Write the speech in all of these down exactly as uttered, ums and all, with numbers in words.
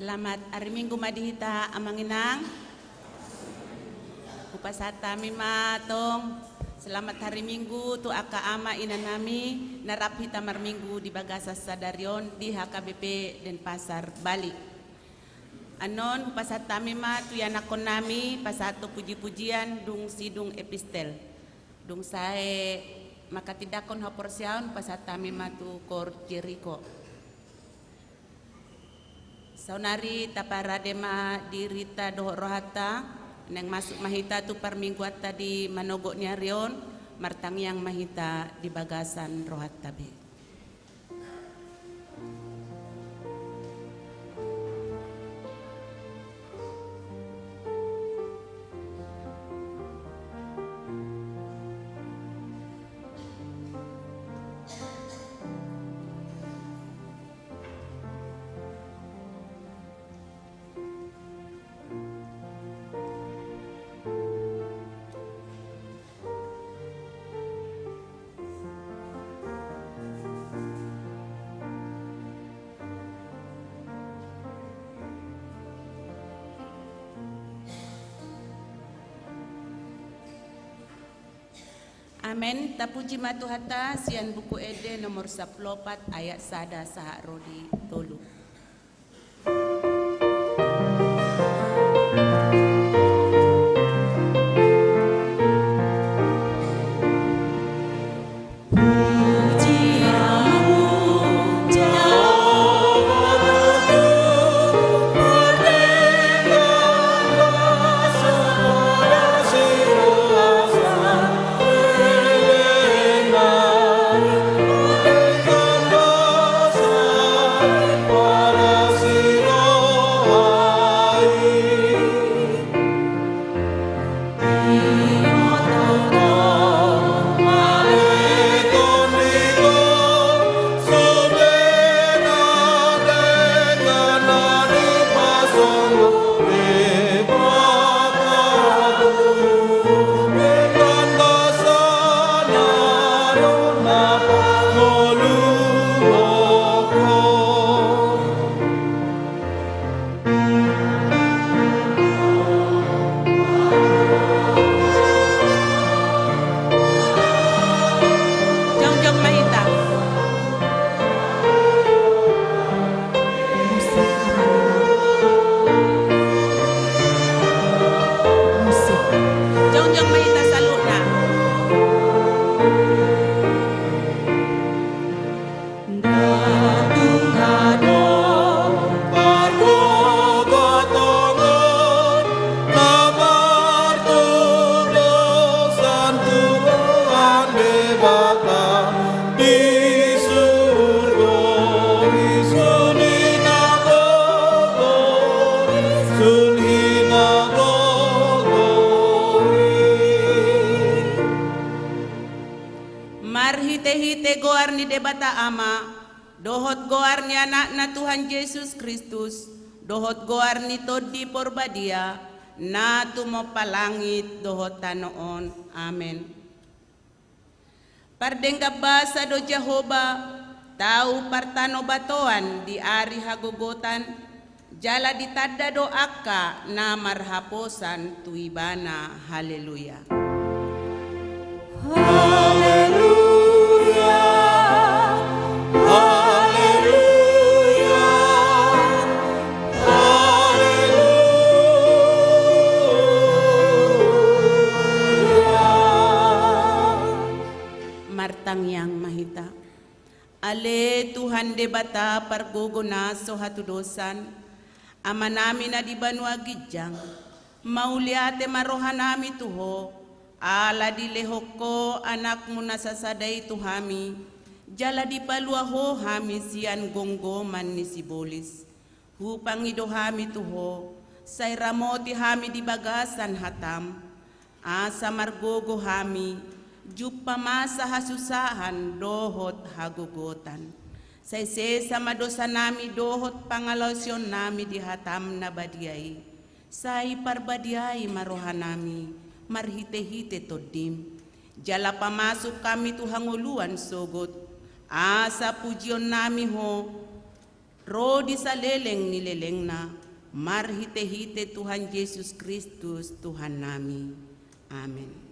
Selamat hari Minggu ma di hita, Amang Inang. Hupasahat hami ma tong selamat hari Minggu tu angka ama ina nami na rap hita marminggu di bagasan sadari on di H K B P Denpasar, Bali. Annon hupasahat hami ma tu ianakhon nami pasahathon puji-pujian dung sidung epistel. Dung sae manghatindanghon haporseaon, hupasahat hami ma tu koor Jeriko. Saonari taparade ma dirita dohot rohanta, naeng masuk ma hita tu parmingguanta di manogot ni ari on, martangiang ma hita di bagasan rohanta be. Amen. Tapuji ma Tuhanta sian Buku Ende nomor sampulu opat ayat sada sahat ro di tolu. Jongjong ma hita. Jongjong ma hita saluhutna. Nda tung adong pargogotongon na martudosan Tuhan Debata di surgo i, sun hinagogo i, sun hinagogo i. Marhitehite goar ni Debata Ama, dohot goar ni Anakna Tuhan Jesus Kristus, dohot goar ni Tondi Porbadia, na tumompa langit dohot tano on. Amen. Pardenggan basa do Jahowa, tau partanobatoan di ari hagogotan, jala ditanda do angka na marhaposan tu Ibana. Haleluya. Haleluya. Haleluya. Haleluya. Martangiang ma hita. Ale Tuhan Debata pargogo na so hatudosan, Amanami na di banua ginjang, mauliate ma rohanami tu Ho, ala dilehon Ho Anakmu na sasada i tu hami, jala dipalua Ho hami sian gomgoman ni sibolis. Hupangido hami tu Ho, sai ramoti hami di bagasan hataM, asa margogo hami, jumpa masa hasusahan dohot hagogotan. Sai sesa ma dosanami dohot pangalaosionnami di hataM na badia i. Sai parbadiai ma rohanami marhitehite TondiM. Jala pamasuk hami tu hangoluan sogot, asa pujionnami Ho, ro di saleleng ni lelengna, marhitehite Tuhan Jesus Kristus, Tuhannami. Amen.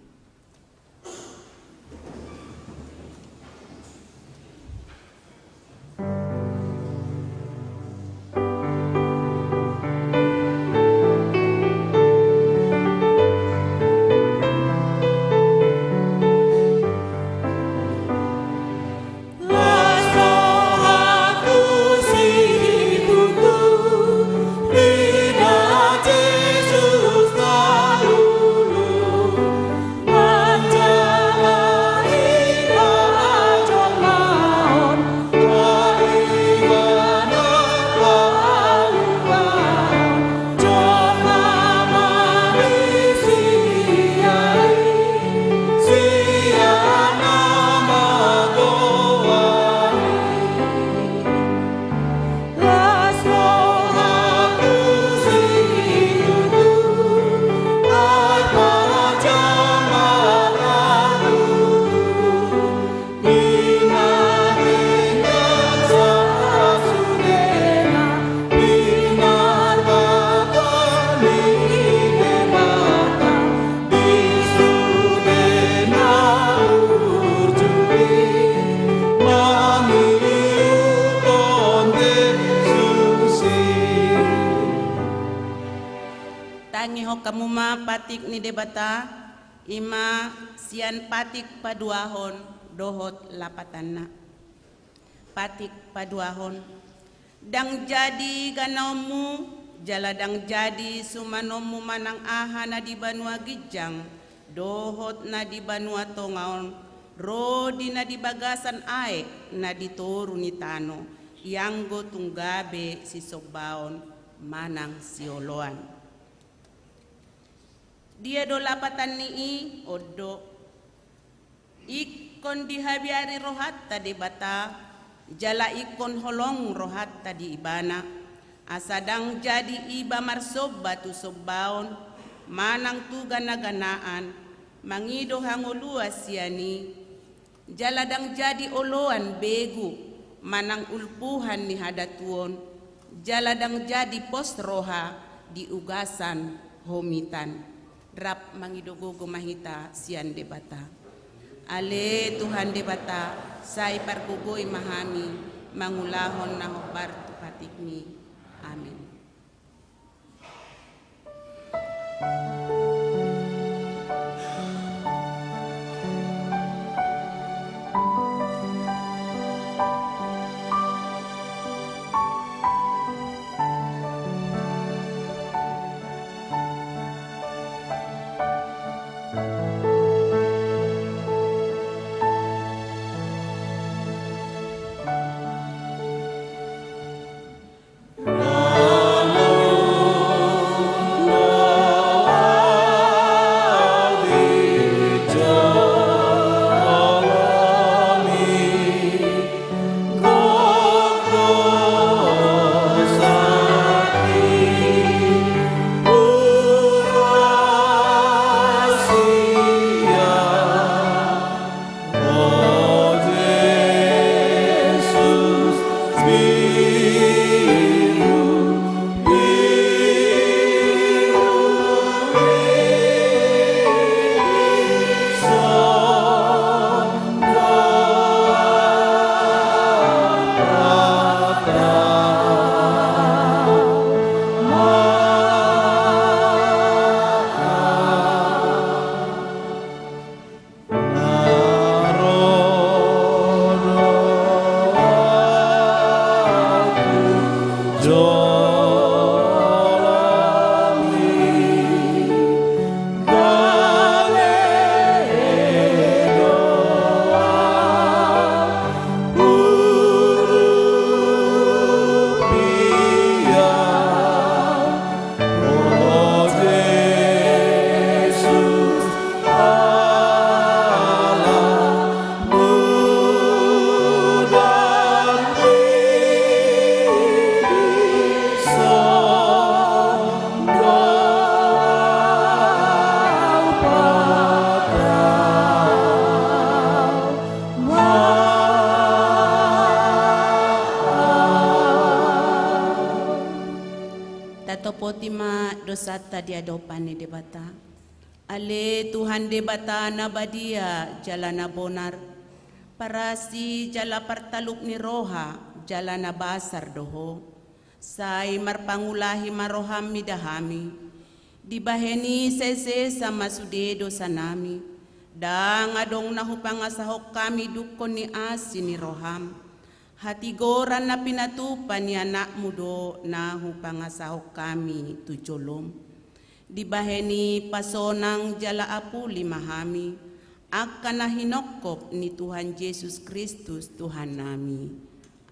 Tangihon hamu ma patik ni Debata, i ma sian patik paduahon dohot lapatanna. Patik paduahon. Ndang jadi ganaonmu, jala ndang jadi sumanonmu manang aha na di banua ginjang, dohot na di banua tonga on, ro di na di bagasan aek na di toru ni tano, ianggo tung gabe sisombaon manang sioloan. Dia do lapatan ni i? On do. Ingkon dihabiari rohanta Debata, jala ingkon holong rohanta di Ibana, asa ndang jadi iba marsomba tu sombaon, manang tu ganaganaan, mangido hangoluan sian i, jala ndang jadi oloan begu, manang ulpuhan ni hadatuon, jala ndang jadi pos roha di ugasan homitan. Rap mangido gogo ma hita sian Debata. Ale Tuhan Debata, sai pargogoi ma hami mangulahon na hombar tu patikmi. Amen. Dima dosanta di adopan ni Debata. Ale Tuhan Debata na badia jala na bonar, parasi jala partaluk ni roha jala na basar do Ho. Sai marpangulahi ma roham mida hami. Dibahen i sai sesa ma sude dosanami. Ndang adong na hupangasahon hami dungkon ni asi ni roham. Hatigoran na pinatupa ni Anakmu do na hupangasahon hami tu jolom. Dibahen i pasonang jala apuli ma hami, angka na hinongkop ni Tuhan Jesus Kristus Tuhannami.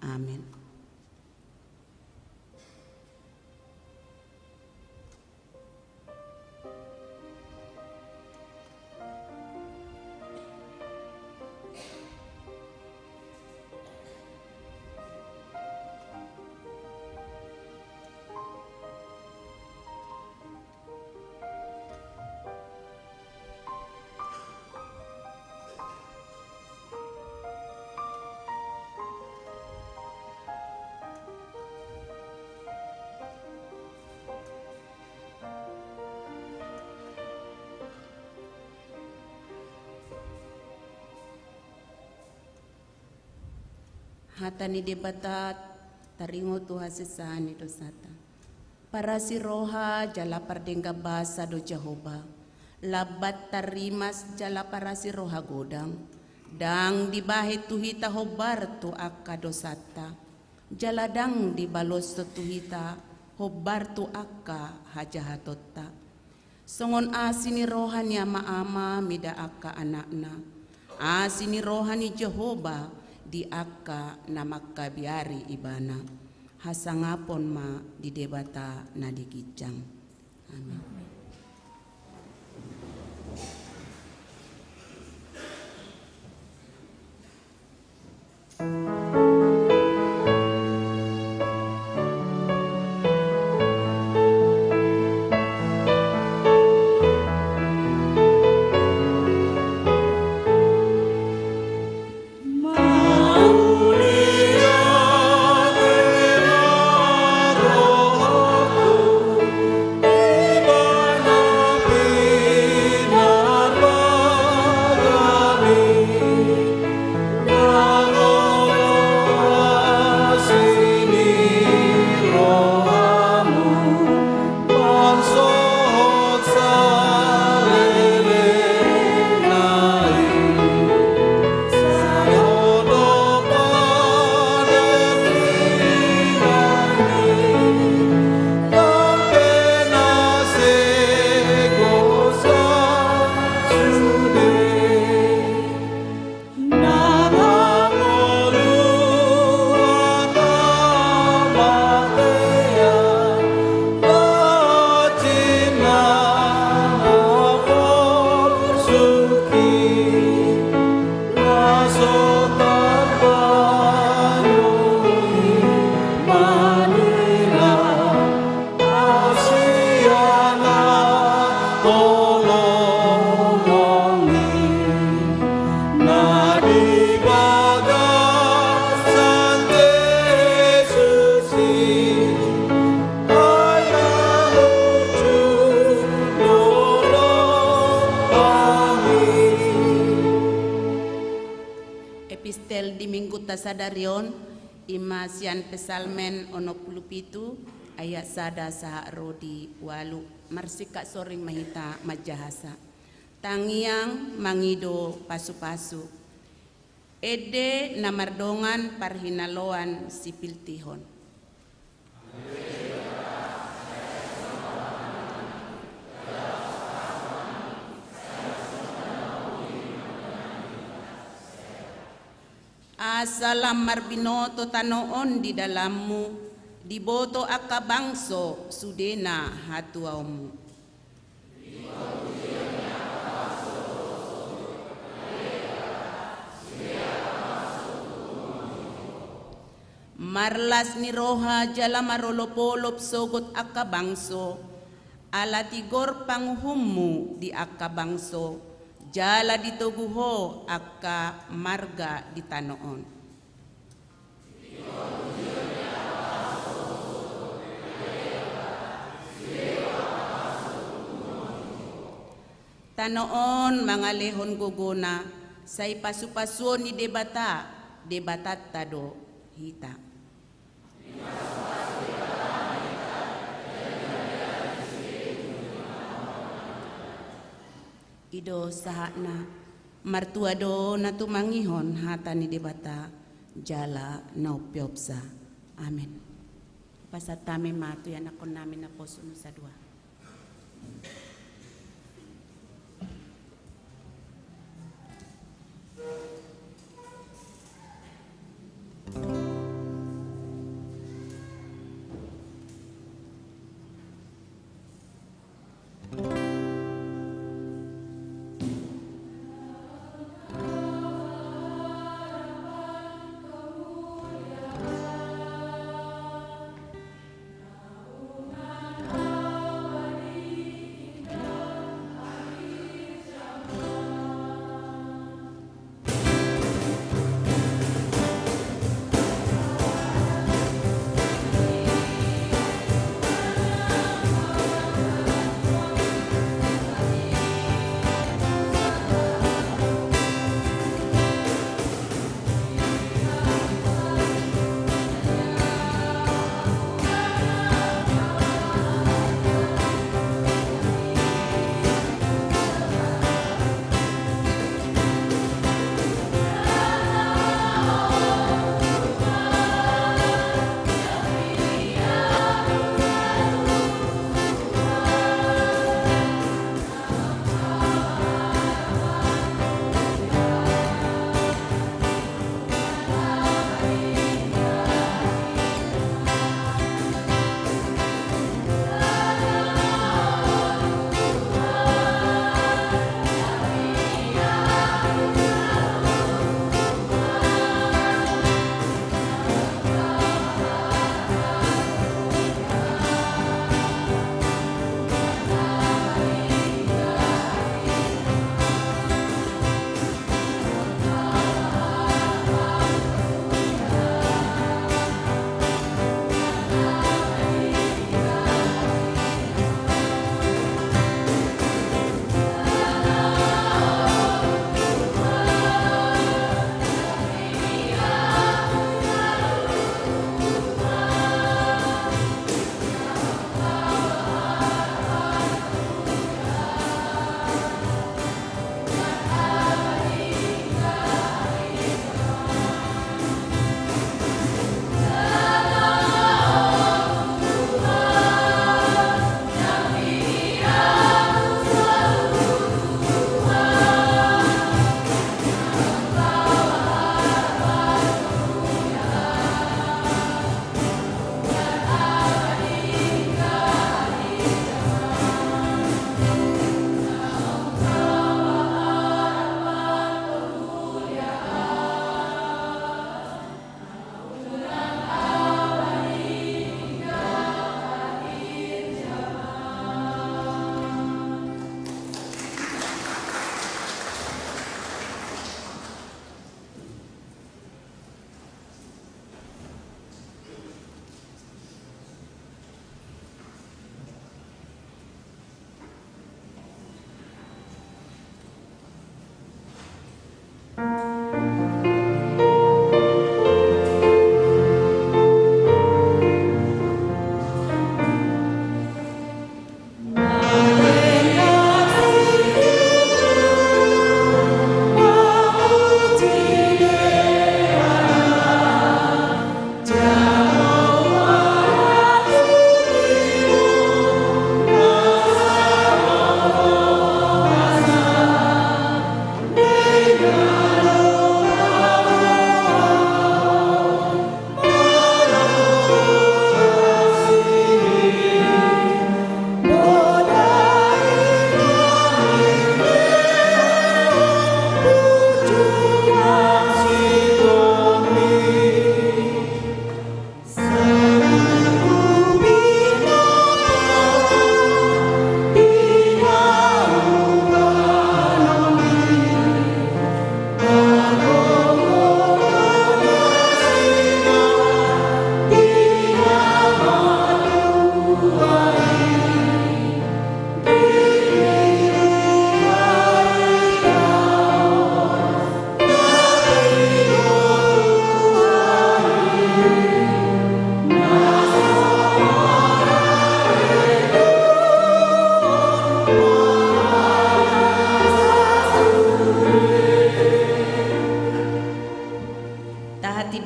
Amen. Hata ni Debata taringot tu hasesaan ni dosanta. Parasi roha jala pardenggan basa do Jahowa, lambat tarrimas jala parasi roha godang. Ndang dibahen tu hita hombar tu angka dosanta, jala ndang dibaloshon tu hita hombar tu angka hajahatonta. Songon asi ni roha ni ama-ama mida angka anakna, asi ni roha ni Jahowa di angka na mangkabiari ibana. Hasangapon ma di Debata na di ginjang. Amin. Epistel di Minggunta sadari on, i ma sian Psalmen onom pulu pitu, ayat sada sahat ro di ualu. Marsingkat soring ma hita manjahasa. Tangiang mangido pasu-pasu. Ende na mardongan parhinaloan sipiltihon. Asa lam marbinoto tano on di dalanmu, diboto angka bangso sudena hatuaonmu. Marlas ni roha jala marolop-olop sogot angka bangso, ala tigor panguhummu di angka bangso, jala ditogu ho angka marga di tano on. Tigor pujion ni angka bangso, sogot na legan, sude Tano on mangalehon gogona, sai pasupasuon ni Debata, Debatanta do hita. I do sahatna, martua do na tumangihon hata ni Debata, jala na umpeopsa. Amen. Pasahat hami ma tu ianakhon nami naposo nusa dua.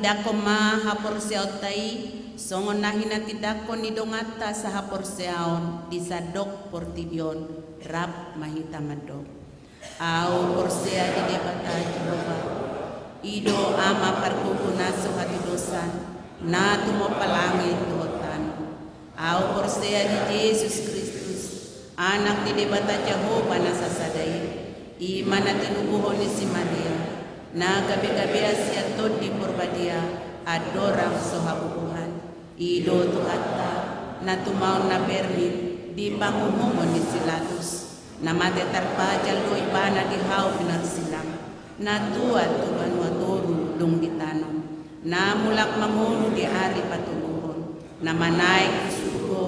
Tindangkon ma haporseaonta i, songon na hinatindangkon ni donganta sahaporseaon di sandok portibi on. Rap ma hita mandok. Ahu porsea di Debata Jahowa, i do Ama pargogo na so hatudosan, na tumompa langit dohot tano. Ahu porsea di Jesus Kristus, Anak ni Debata Jahowa na sasada i, i ma na tinubuhon ni si Maria, na gabegabean sian Tondi Porbadia, andorang so habubuhan. I do Tuhanta, na tumaon na bermin di panguhumon ni si Latus, na mate tarpajal do ibana di hau pinarsilang, na tuat tu banua toru dung ditanom, na mulak mangolu di ari patoluhon, na manaek tu surgo,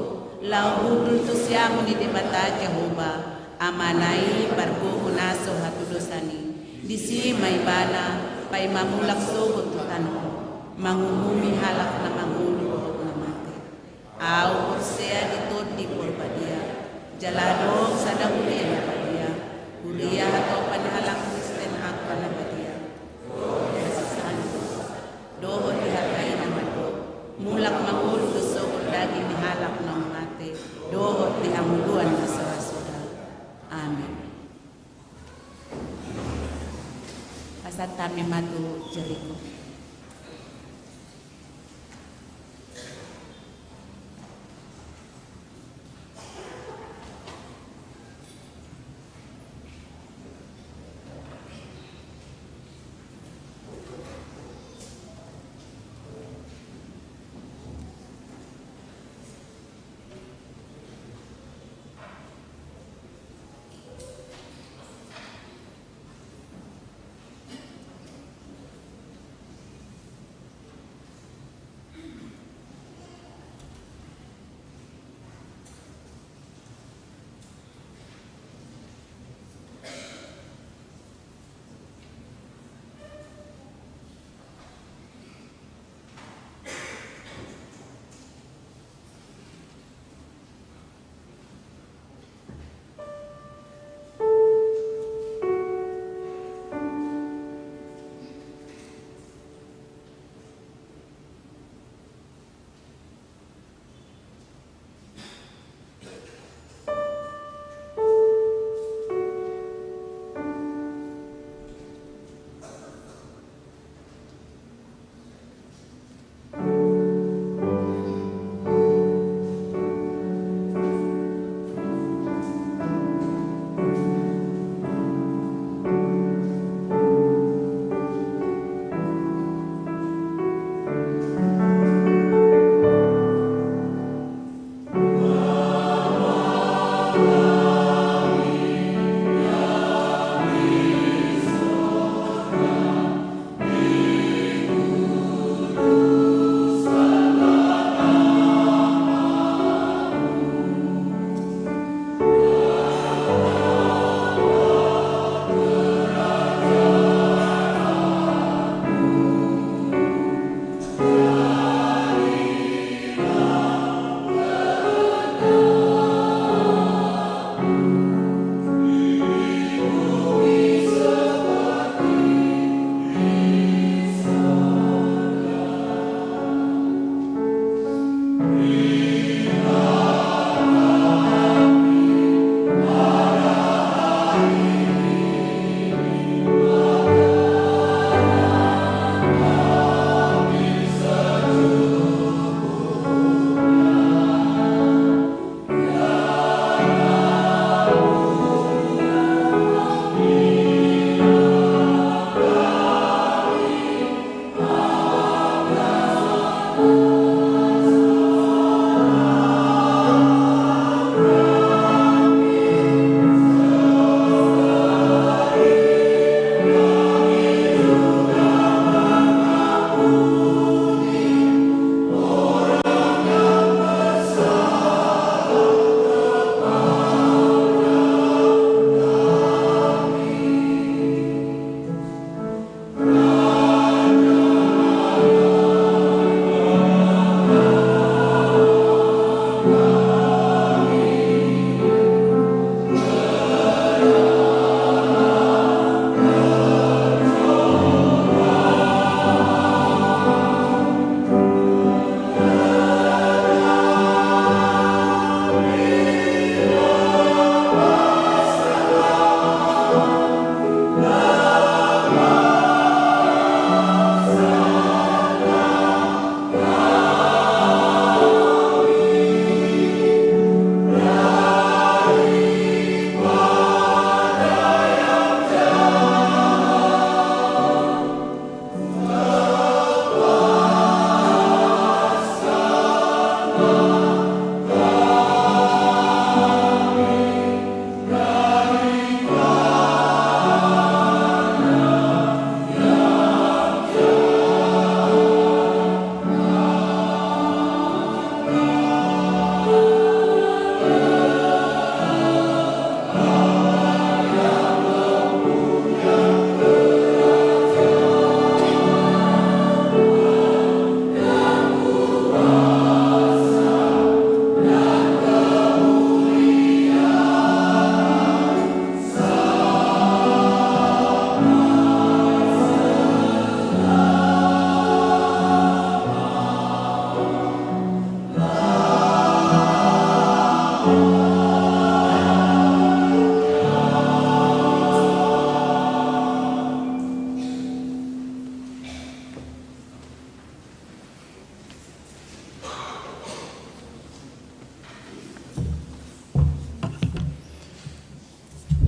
laho hundul tu siamun ni Debata Jahowa, Amana i pargogo na so hatudosan i. Disi ma ibana paima mulak sogot tu tano on, manguhumi halak na mangolu dohot na mate. Ahu porsea di Tondi Porbadia, jala adong sada huria na badia, huria hatopan ni halak Kristen angka na badia, dohot di hata i na mandok, mulak mangolu do sogot daging ni halak naung mate, dohot di hangoluan na so ra suda. Amin. Pasahat hami ma tu Jeriko.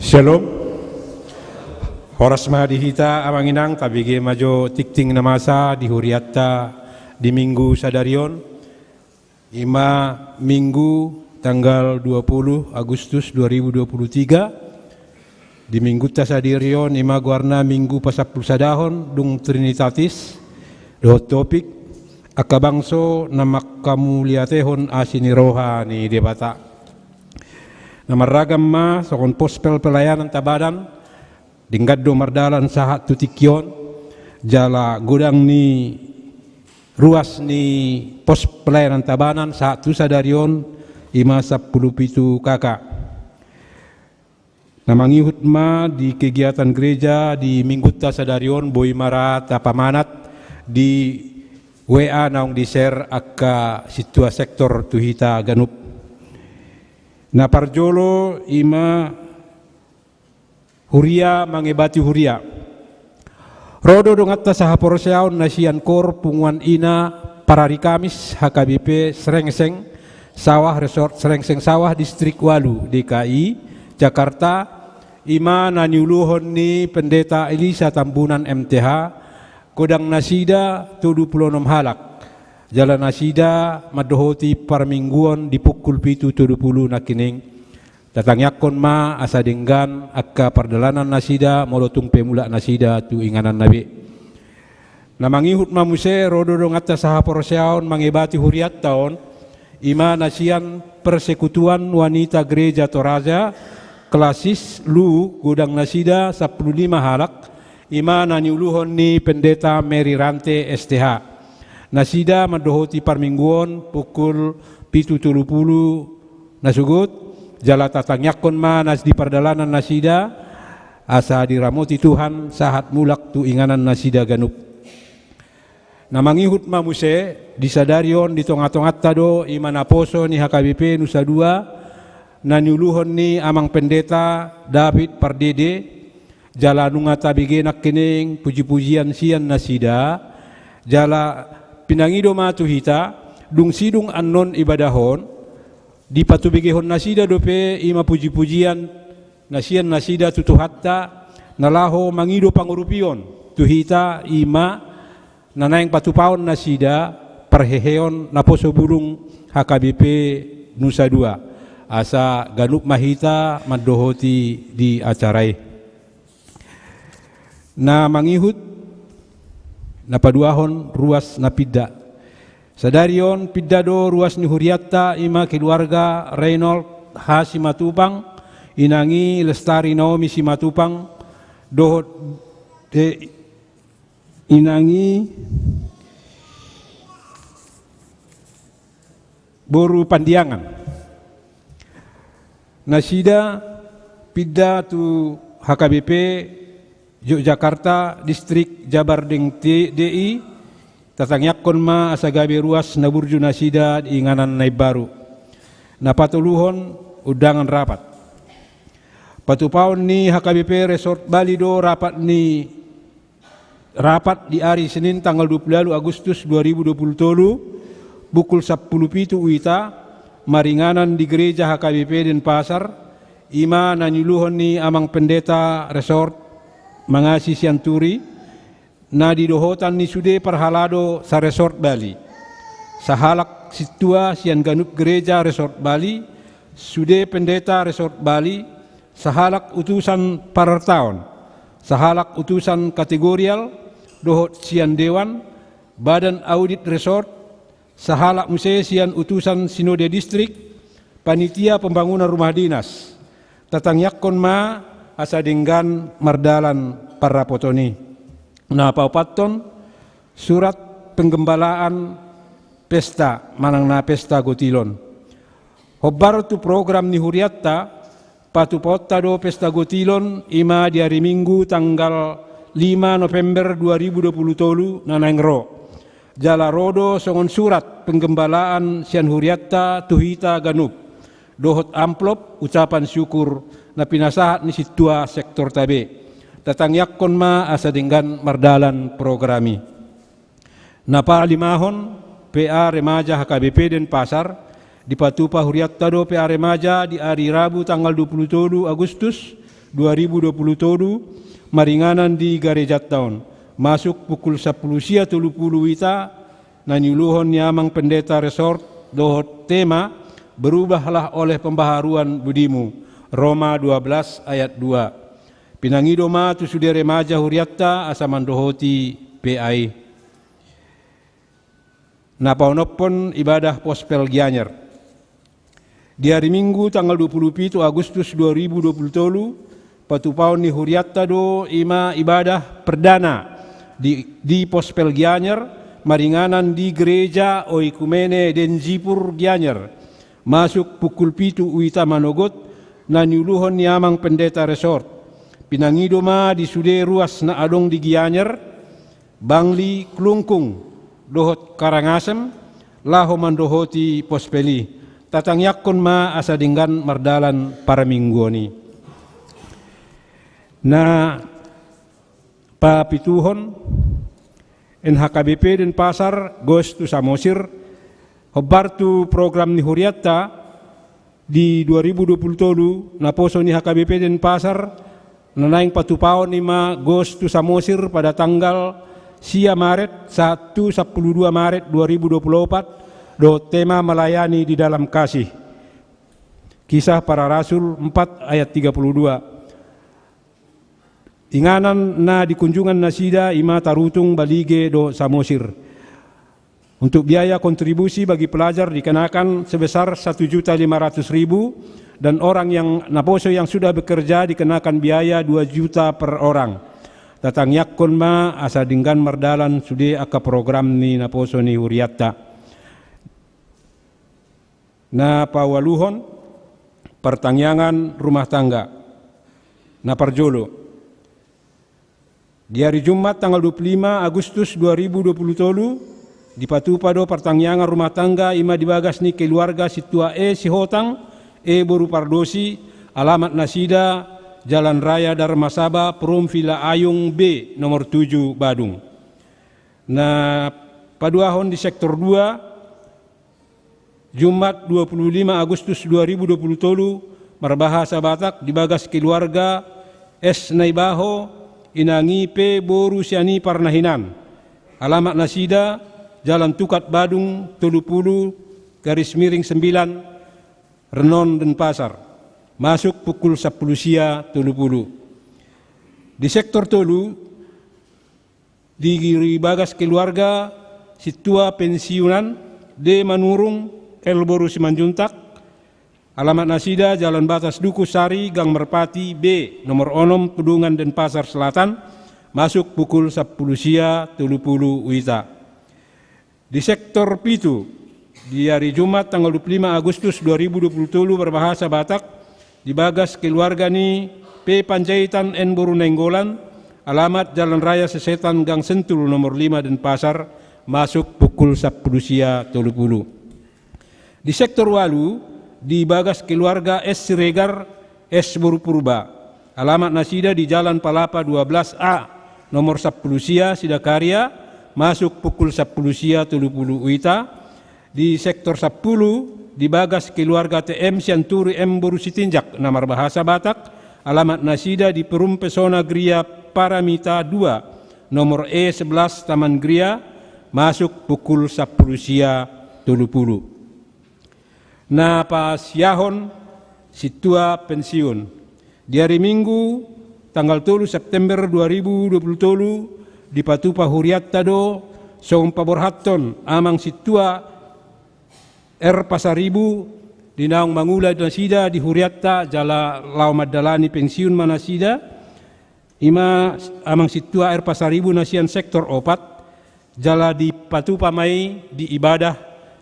Shalom. Horas ma di hita amang inang, tabege ma jo tingting na masa di hurianta di Minggu sadari on. Ima Minggu tanggal dua puluh Agustus dua ribu dua puluh tiga. Di Minggunta sadari on ima goarna Minggu pasampulusadahon, dung Trinitatis, dohot topik angka bangso na mangkamuliatehon asi ni roha ni Debata. Na marragam ma songon pos pel pelayanan tabanan, denggan do mardalan sahat tu tingki on, jala godang ni ruas ni pos pelayanan tabanan sahat tu sadari on ima sampulu pitu K K. Na mangihut ma di kegiatan gereja di Minggunta sadari on, boi ma ra tapamanat di W A naung di-share angka sintua sektor tu hita ganup. Na parjolo ima huria mangebati huria. Ro do donganta sahaporseaon na sian KOR Punguan Ina Parari Kamis H K B P Srengseng Sawah, Resort Srengseng Sawah, Distrik Walu, D K I, Jakarta, ima na niuluhon ni Pendeta Elisa Tambunan, M T H, godang nasida tolu pulu onom halak. Jala nasida mandohoti parmingguon di pukul pitu tolu pulu nangkining. Tatangiangkon ma asa denggan angka pardalanan nasida molo tung pe mulak nasida tu ingananna be. Na mangihut ma muse ro do donganta sahaporseaon mangebati hurianta on, ima na sian Persekutuan Wanita Gereja Toraja, Klasis, Luwu, godang nasida sampulu lima halak, ima na niuluhon ni Pendeta Mary Rante, S T H. Nasida mandohoti parmingguon pukul pitu tolu pulu na sogot, jala tatangiangkon ma na di pardalanan nasida, asa diramoti Tuhan sahat mulak tu inganan nasida ganup. Na mangihut ma muse, di sadari on di tongatonganta do ima naposo ni H K B P Nusa Dua, na niuluhon ni Amang Pendeta David Pardede, jala nunga tabege nangkining pujipujian sian nasida, jala pinangido ma tu hita, dung sidung annon ibadah on, dipatubegehon nasida dope ima pujipujian na sian nasida tu Tuhanta, na laho mangido pangurupion tu hita ima na naeng patupaon nasida parheheon naposo bulung H K B P Nusa Dua, asa ganup ma hita mandohoti di acara i. Na mangihut, na paduahon ruas na pinda. Sadari on pinda do ruas ni hurianta ima keluarga Reynold H Simatupang, inang i Lestari Naomi Simatupang, dohot de inang i boru Pandiangan. Nasida pinda tu H K B P Yogyakarta, Distrik Jabar deng D I, tatangiangkon ma asa gabe ruas na burju nasida di inganan na imbaru. Na patoluhon, undangan rapat. Patupaon ni H K B P Resort Bali do rapat ni rapat di ari Senin tanggal dua puluh walu Agustus dua ribu dua puluh tolu, pukul sampulu pitu uita, maringanan di gereja H K B P Denpasar, ima na niuluhon ni Amang Pendeta Resort Mangasi Sianturi, na di dohotan ni sude parhalado sa-Resort Bali. Sahalak sintua sian ganup gereja Resort Bali, sude pendeta Resort Bali, sahalak utusan parartaon, sahalak utusan kategorial dohot sian dewan, badan audit resort, sahalak muse sian utusan sinode distrik, panitia pembangunan rumah dinas. Tatangiangkon ma asa denggan mardalan parrapoton i. Na paopathon, surat penggembalaan pesta manang na pesta gotilon. Hombar tu program ni hurianta, patupaonta do pesta gotilon ima di ari Minggu tanggal lima November dua ribu dua puluh tolu na naeng ro. Jala ro do songon surat penggembalaan sian hurianta tu hita ganup, dohot amplop ucapan syukur na pinasahat ni sintua sektorta be. Tatangiangkon ma asa denggan mardalan program i. Na palimahon, P A Remaja H K B P Denpasar, dipatupa hurianta do P A Remaja di ari Rabu tanggal dua puluh tolu Agustus dua ribu dua puluh tolu, maringanan di garejanta on. Masuk pukul sampulu sia tolu pulu uita, na niuluhon ni Amang Pendeta Resort dohot tema, "Berubahlah oleh pembaharuan budimu", Roma dua belas ayat dua. Pinangido ma tu sude remaja hurianta asa mandohoti P A I. Na paonomhon ibadah Pospel Gianyar. Di ari Minggu tanggal dua pulu pitu Agustus dua ribu dua pulu tolu, patupaon ni hurianta do i ma ibadah perdana di, di Pospel Gianyar, maringanan di Gereja Oikumene Denjipur Gianyar. Masuk pukul pitu uita manogot, na niuluhon ni Amang Pendeta Resort. Pinangido ma di sude ruas na adong di Gianyar, Bangli, Klungkung dohot Karangasem, laho mandohoti Pospel i. Tatangiangkon ma asa denggan mardalan paramingguon i. Na papituhon, N H K B P Denpasar goes tu Samosir. Hombar tu program ni hurianta di dua ribu dua pulu tolu, naposo ni H K B P Denpasar, na naeng patupaon i ma goes tu Samosir pada tanggal sia Maret sahat tu sampulu dua Maret dua ribu dua pulu opat, dohot tema "Melayani di dalam Kasih". Kisah Para Rasul empat ayat tiga puluh dua. Inganan na di kunjungan nasida i ma Tarutung, Balige dohot Samosir. Untuk biaya kontribusi bagi pelajar dikenakan sebesar satu juta lima ratus ribu, dan orang yang naposo yang sudah bekerja dikenakan biaya dua juta per orang. Tatangiangkon ma asa denggan mardalan sude angka program ni naposo ni hurianta. Na paualuhon, partangiangan rumah tangga. Na parjolo, di ari Jumat tanggal dua pulu lima Agustus dua ribu dua pulu tolu, dipatupa do partangiangan rumah tangga i ma di bagas ni keluarga Sintua E Sihotang, E boru Pardosi, alamat nasida Jalan Raya Darmasaba, Perum Villa Ayung B, nomor tujuh, Badung. Na paduahon, di sektor dua, Jumat dua pulu lima Agustus dua ribu dua pulu tolu, marbahasa Batak, di bagas keluarga S Naibaho, inang i P boru Sianipar na hinan. Alamat nasida Jalan Tukat Badung tolu pulu garis miring sembilan, Renon, Denpasar. Masuk pukul sampulu sia tolu pulu. Di sektor tolu, di bagas keluarga Sintua Pensiunan D Manurung, L boru Simanjuntak, alamat nasida Jalan Batas Duku Sari, Gang Merpati B, nomor onom, Pedungan, Denpasar Selatan, masuk pukul sampulu sia tolu pulu uita. Di sektor pitu, di ari Jumat tanggal dua pulu lima Agustus dua ribu dua pulu tolu, marbahasa Batak, di bagas keluarga ni P Panjaitan N boru Nainggolan, alamat Jalan Raya Sesetan, Gang Sentul nomor lima, Denpasar, masuk pukul sampulu sia tolu pulu. Di sektor ualu, di bagas keluarga S Siregar, S boru Purba, alamat nasida di Jalan Palapa dua belas A, nomor sampulu sia, Sidakarya, masuk pukul sampulu sia tolu pulu uita. Di sektor sampulu, di bagas keluarga T M Sianturi M boru Sitinjak, na marbahasa Batak, alamat nasida di Perum Pesona Gria Paramita dua, nomor E sebelas, Taman Gria, masuk pukul sampulu sia tolu pulu. Na pasiahon, Sintua Pensiun. Di ari Minggu tanggal tolu September dua ribu dua pulu tolu, dipatupa hurianta do songon paborhathon Amang Sintua R Pasaribu, di naung mangula nasida di hurianta jala laho mandalani pensiun ma nasida. I ma Amang Sintua R Pasaribu na sian sektor opat, jala dipatupa ma i di ibadah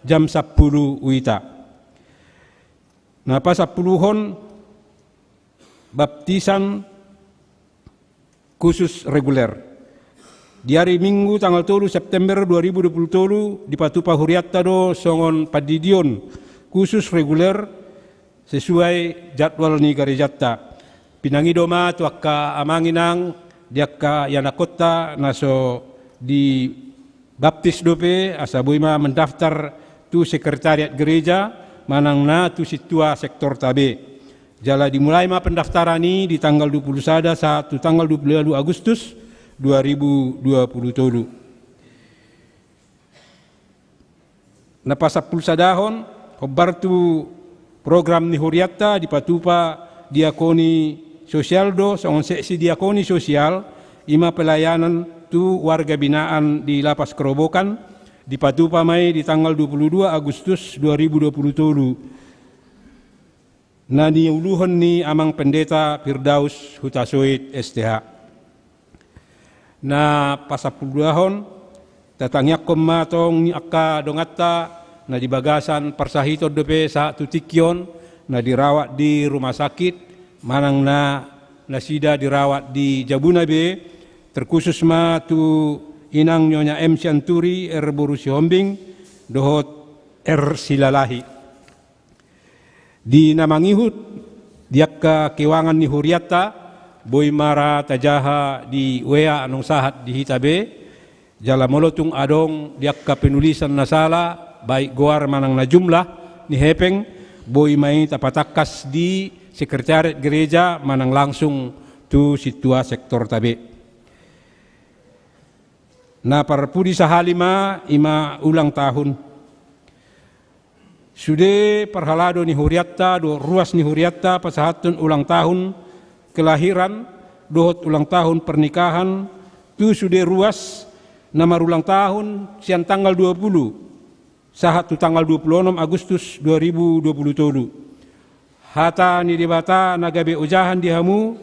jam sampulu uita. Na pasampuluhon, baptisan khusus reguler. Di ari Minggu tanggal tolu September dua ribu dua pulu tolu, dipatupa hurianta do songon pandidion khusus reguler sesuai jadwal ni garejanta. Pinangido ma tu angka amang inang di angka ianakhonta na so dibaptis dope, asa boi ma mendaftar tu sekretariat gereja manang na tu sintua sektorta be. Jala dimulai ma pendaftaran i di tanggal dua puluh sada sahat tu tanggal dua puluh walu Agustus dua ribu dua puluh tolu. Na pasampulusadahon, hombar tu program ni hurianta, dipatupa diakoni sosial do, songon seksi diakoni sosial, i ma pelayanan tu warga binaan di Lapas Kerobokan, dipatupa ma i di tanggal dua puluh dua Agustus dua ribu dua puluh tolu. Na niuluhon ni Amang Pendeta Firdaus Hutasoit, S T H. Na pasampuluduahon, tatangiangkon ma tong angka donganta na di bagasan parsahiton dope sahat tu tingki on, na dirawat di rumah sakit, manang na nasida dirawat di jabuna be, terkhusus ma tu inang Nyonya M Sianturi, R Boru Sihombing, dohot R Silalahi. Di na mangihut di angka keuangan ni hurianta, boi ma ra tajaha di W A annon sahat di hita be, jala molo tung adong di angka penulisan na sala, baik goar manang na jumlah ni hepeng, boi ma i tapatangkas di sekretariat gereja manang langsung tu sintua sektorta be. Na parpudi sahali ma, i ma ulang tahun. Sude parhalado ni hurianta, dohot ruas ni hurianta, pasahathon ulang tahun kelahiran, dohot ulang tahun pernikahan, tu sude ruas na marulang tahun sian tanggal dua puluh sahat tu tanggal dua puluh onom Agustus dua ribu dua puluh tolu. Hata ni Debata na gabe ojahan di hamu,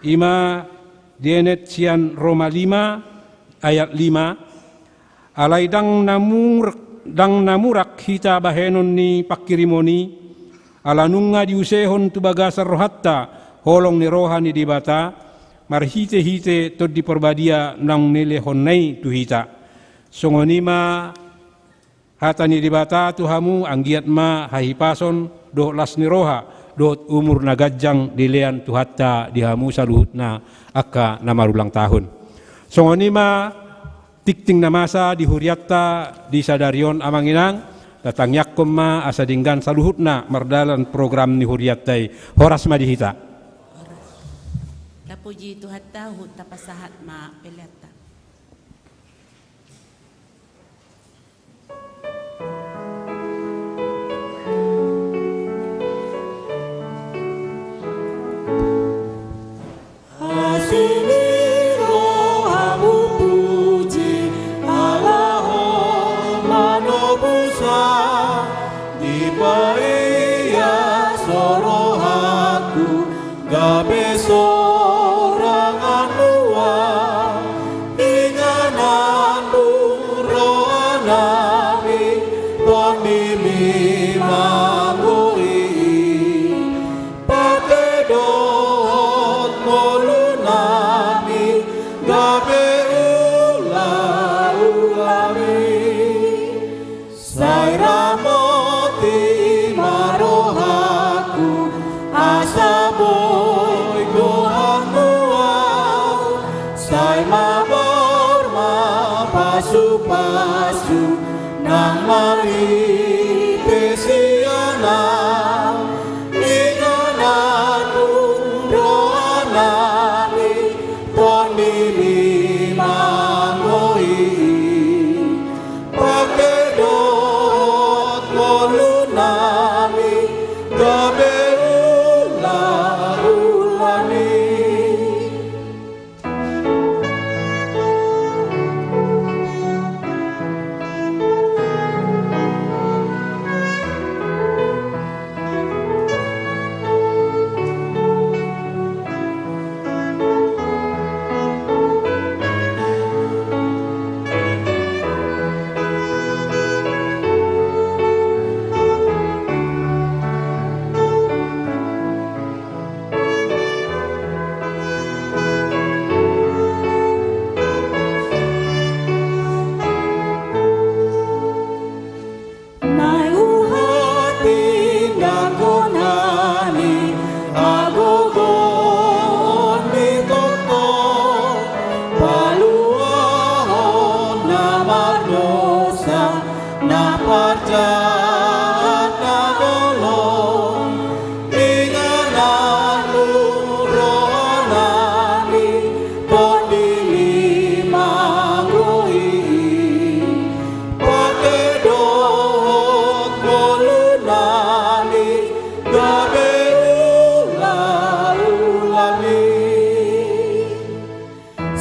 i ma dienet sian Roma lima ayat lima, alai ndang na mur-, ndang na murak hita bahenon ni pangkirimon i, ala nunga diusehon tu bagasan rohanta holong ni roha ni Debata, marhitehite Tondi Parbadia naung nilehonna i tu hita. Songon i ma hata ni Debata tu hamu, anggiat ma hahipason dohot las ni roha dohot umur na ganjang dilean Tuhanta di hamu saluhutna angka na marulang tahun. Songon i ma tingting na masa di hurianta di sadari on, Amang Inang, tatangiangkon ma asa denggan saluhutna mardalan program ni hurianta i. Horas ma di hita. Tapuji Tuhanta, huhut tapasahat ma peleanta. Asi ni rohamu puji, ala Ho manobusa, dipaias Ho rohaku, gabe sorangan nuaeng, inganan muna rohanami, Tondimi manggohi, pake dohot ngolunami, gabe ulaulami. Sai ramoti ma rohaku, asa boi goarmu au. Sai mabaor ma pasupasu, nang marhite sian au. Inganan muna rohanami, Tondimi manggohi, pake dohot ngolunami, gabe ulaulami.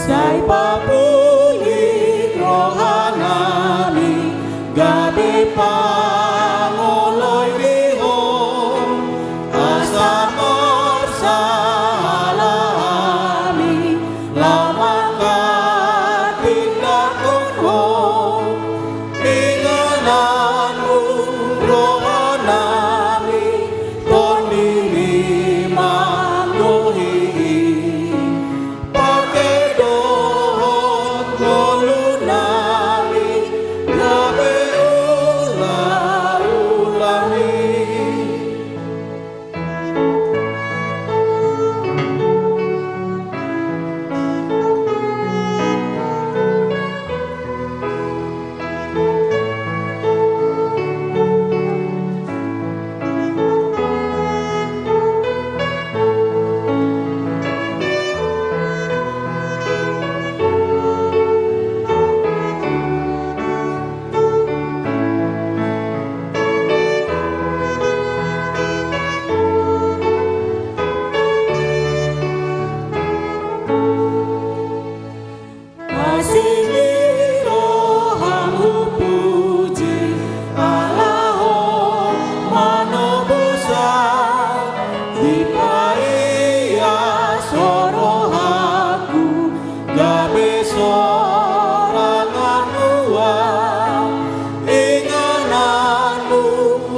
Sai papulik rohanami gabe pangoloi di Ho, asa marsahala hami laho manghatindanghon Ho. Ingananmu rohanami, tondimi manggohi i. Pake dohot ngolunami gabe ulaulami. Asi ni roham hupuji, ala Ho manobusan. Dipaias Ho rohangku gabe sorangan nuaeng. Ingananmu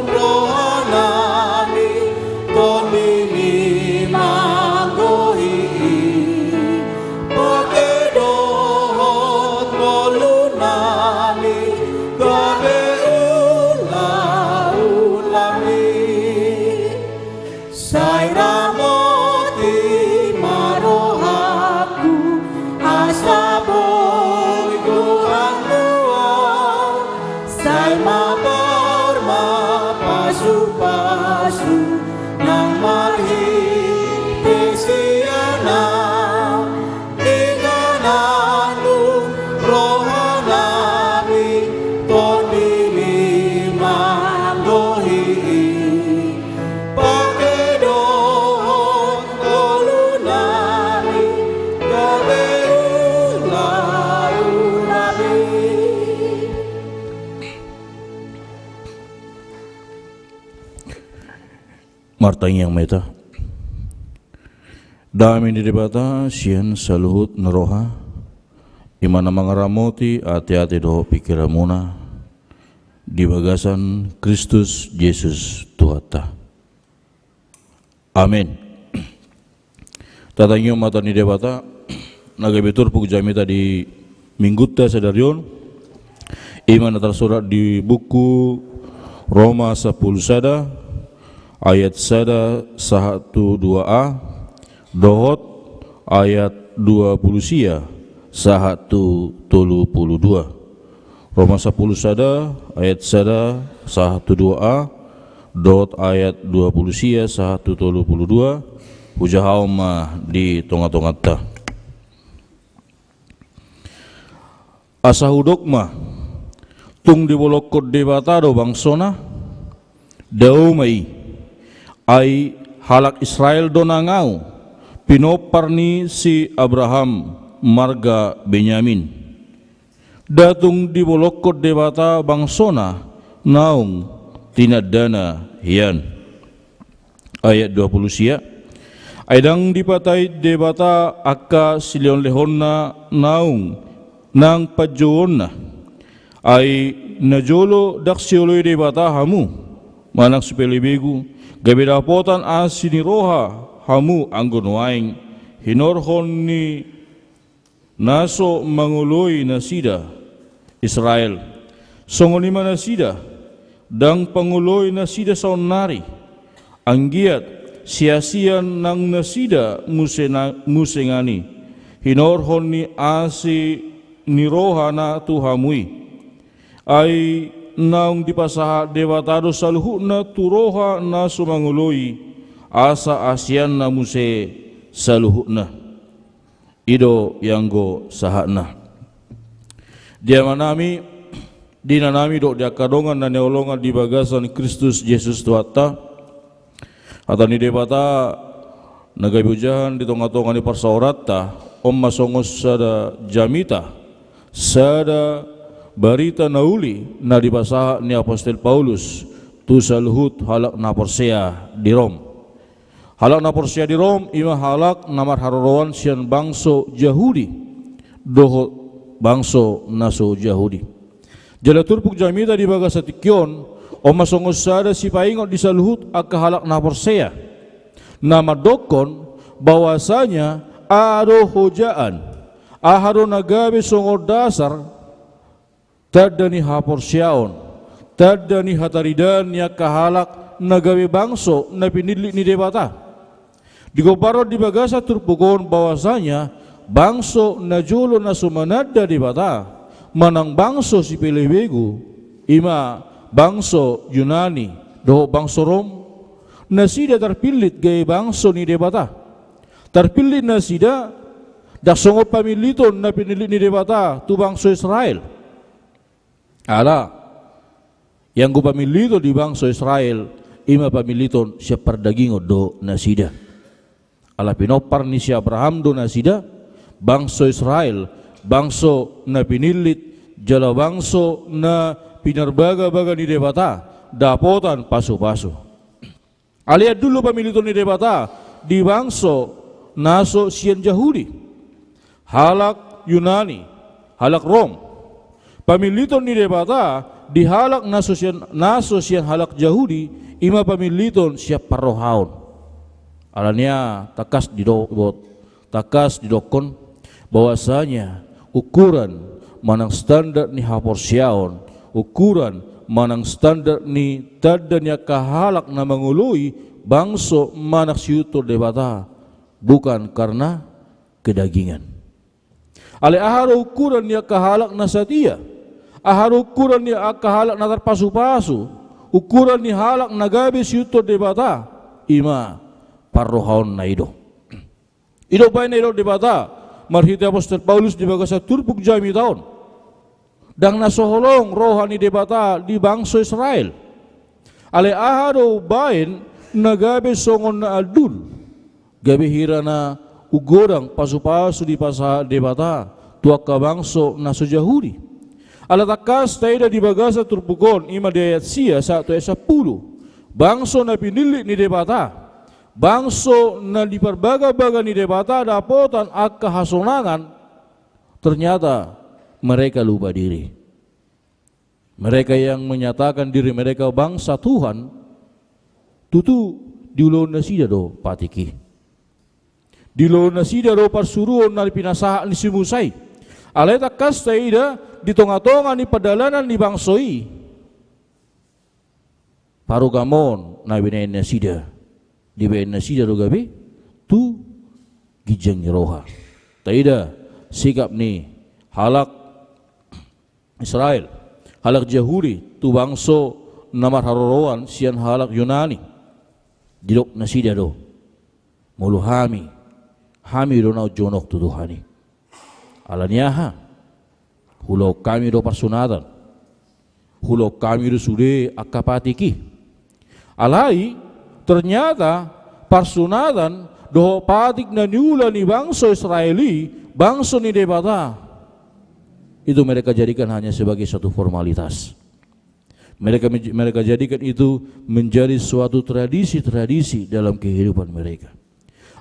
rohanami, tondimi manggohi i. Pake dohot ngolunami gabe ulaulami. Sai ramoti ma rohangku, asa boi goarmu. Sai mabar ma pasupasu nang marhite sian Ho. Ingananmu rohanami, tondimi manggohi i. Pake dohot ngolunami gabe ulaulami. Martangiang ma hita. Dame ni Debata sian saluhut ni roha, i ma na mangaramoti ateate dohot pingkiranmuna di bagasan Kristus Jesus Tuhanta. Amen. Tatangihon ma hata ni Debata na gabe turpuk jamita di Minggunta sadari on, i ma na tarsurat di buku Roma sampulu sada, ayat sada sahat tu dua a, dohot ayat dua pulu sia sahat tu tolu pulu dua. Roma sampulu sada, ayat sada sahat tu dua a, dohot ayat dua pulu sia sahat tu tolu pulu dua, hujahahon ma di tongatonganta. Asa hudok ma, tung dibolongkon Debata do bangsona? Dao ma i. Ai halak Israel do nang ahu, pinompar ni si Abraham, marga Benyamin. Nda tung dibolongkon Debata bangsona naung tinandana hian. Ayat dua pulu sia. Ai ndang dipatait Debata angka silehonlehonna naung nang panjouonna. Ai najolo ndang sioloi Debata hamu manang sipelebegu, gabe dapotan asi ni roha hamu anggo nuaeng, hinorhon ni na so mangoloi nasida Israel. Songon i ma nasida, ndang pangoloi nasida saonnari. Anggiat siasian nang nasida muse na-, muse nangkin, hinorhon ni asi ni rohana tu hamu i. Ai naung dipasahat Debata do saluhutna tu roha na so mangoloi, asa asianna muse saluhutna. I do ianggo sahatna. Di amanami, di inanami dohot di angka dongan na hinaholongan di bagasan Kristus Jesus Tuhanta, hata ni Debata Na gabe ojahan di tonga-tonga ni parsaoranta, on ma songon sada jamita, sada barita na uli na dipasahat ni apostel Paulus tu saluhut halak na porsea di Rom. Halak na porsea di Rom i ma halak na marharoroan sian bangso Jahudi dohot bangso na so Jahudi. Jala turpuk jamita di bagasan tingki on, on ma songon sada sipaingot di saluhut angka halak na porsea, na mandokkon bahwasanya aha do hojaan, aha do na gabe songon dasar, tanda ni haporseaon, tanda ni hataridaan ni angka halak na gabe bangso na pinillit ni Debata. Digombarhon di bagasan turpuk on bahwasanya bangso na jolo na so mananda Debata, manang bangso sipelebegu, i ma bangso Junani dohot bangso Rom, nasida tarpillit gabe bangso ni Debata. Tarpillit nasida, ndang songon pamilliton na pinillit ni Debata tu bangso Israel. Ala, ianggo pamilliton di bangso Israel, i ma pamilliton sian pardagingon do nasida. Ala pinompar ni si Abraham do nasida, bangso Israel, bangso na pinillit, jala bangso na pinarbaga-baga ni Debata, dapotan pasu-pasu. Alai andul do pamilliton ni Debata di bangso na so sian Jahudi, halak Junani, halak Rom. Pamilliton ni Debata di halak na so sian, na so sian halak Jahudi, i ma pamilliton sian parrohaon. Alani aha tangkas didok, tangkas didokkon bahwasanya ukuran manang standar ni haporseaon, ukuran manang standar ni tanda ni angka halak na mangoloi bangso manang siuhut Debata, bukan karena kedagingan. Alai aha do ukuran ni angka halak na satia? Aha do ukuran ni angka halak na tarpasu-pasu? Ukuran ni halak na gabe siuhut Debata, i ma parrohaonna i do. I do umbahen na didok Debata marhite apostel Paulus di bagasan turpuk jamita on. Ndang na so holong roha ni Debata di bangso Israel. Alai aha do umbahen na gabe songon na andul, gabe hira na umgodang pasu-pasu dipasahat Debata tu angka bangso na so Jahudi. Ala tangkas taida di bagasan turpuk on, i ma di ayat sia sahat tu ayat sampulu. Bangso na pinillit ni Debata, bangso na diparbaga-baga ni Debata dapotan angka hasonangan, ternyata mereka lupa diri. Mereka yang menyatakan diri mereka bangsa Tuhan, tutu diulahon nasida do patik i. Diulahon nasida do parsuruon na pinasahat ni si Musa i. Alai tangkas taida di tonga-tonga ni pardalanan ni bangso i, parugamoon na binahen nasida, dibahen nasida do gabe tu ginjang ni roha. Taida sikap ni halak Israel, halak Jahudi tu bangso na marharoroan sian halak Junani. Didok nasida do, molo hami, hami do na jonok tu Tuhan i. Alani aha? Huulahon hami do parsunatan. Huulahon hami do sude angka patik i. Alai ternyata parsunatan dohot patik na niula ni bangso Israel i, bangso ni Debata, itu mereka jadikan hanya sebagai satu formalitas. Mereka menj-, mereka jadikan itu menjadi suatu tradisi-tradisi dalam kehidupan mereka.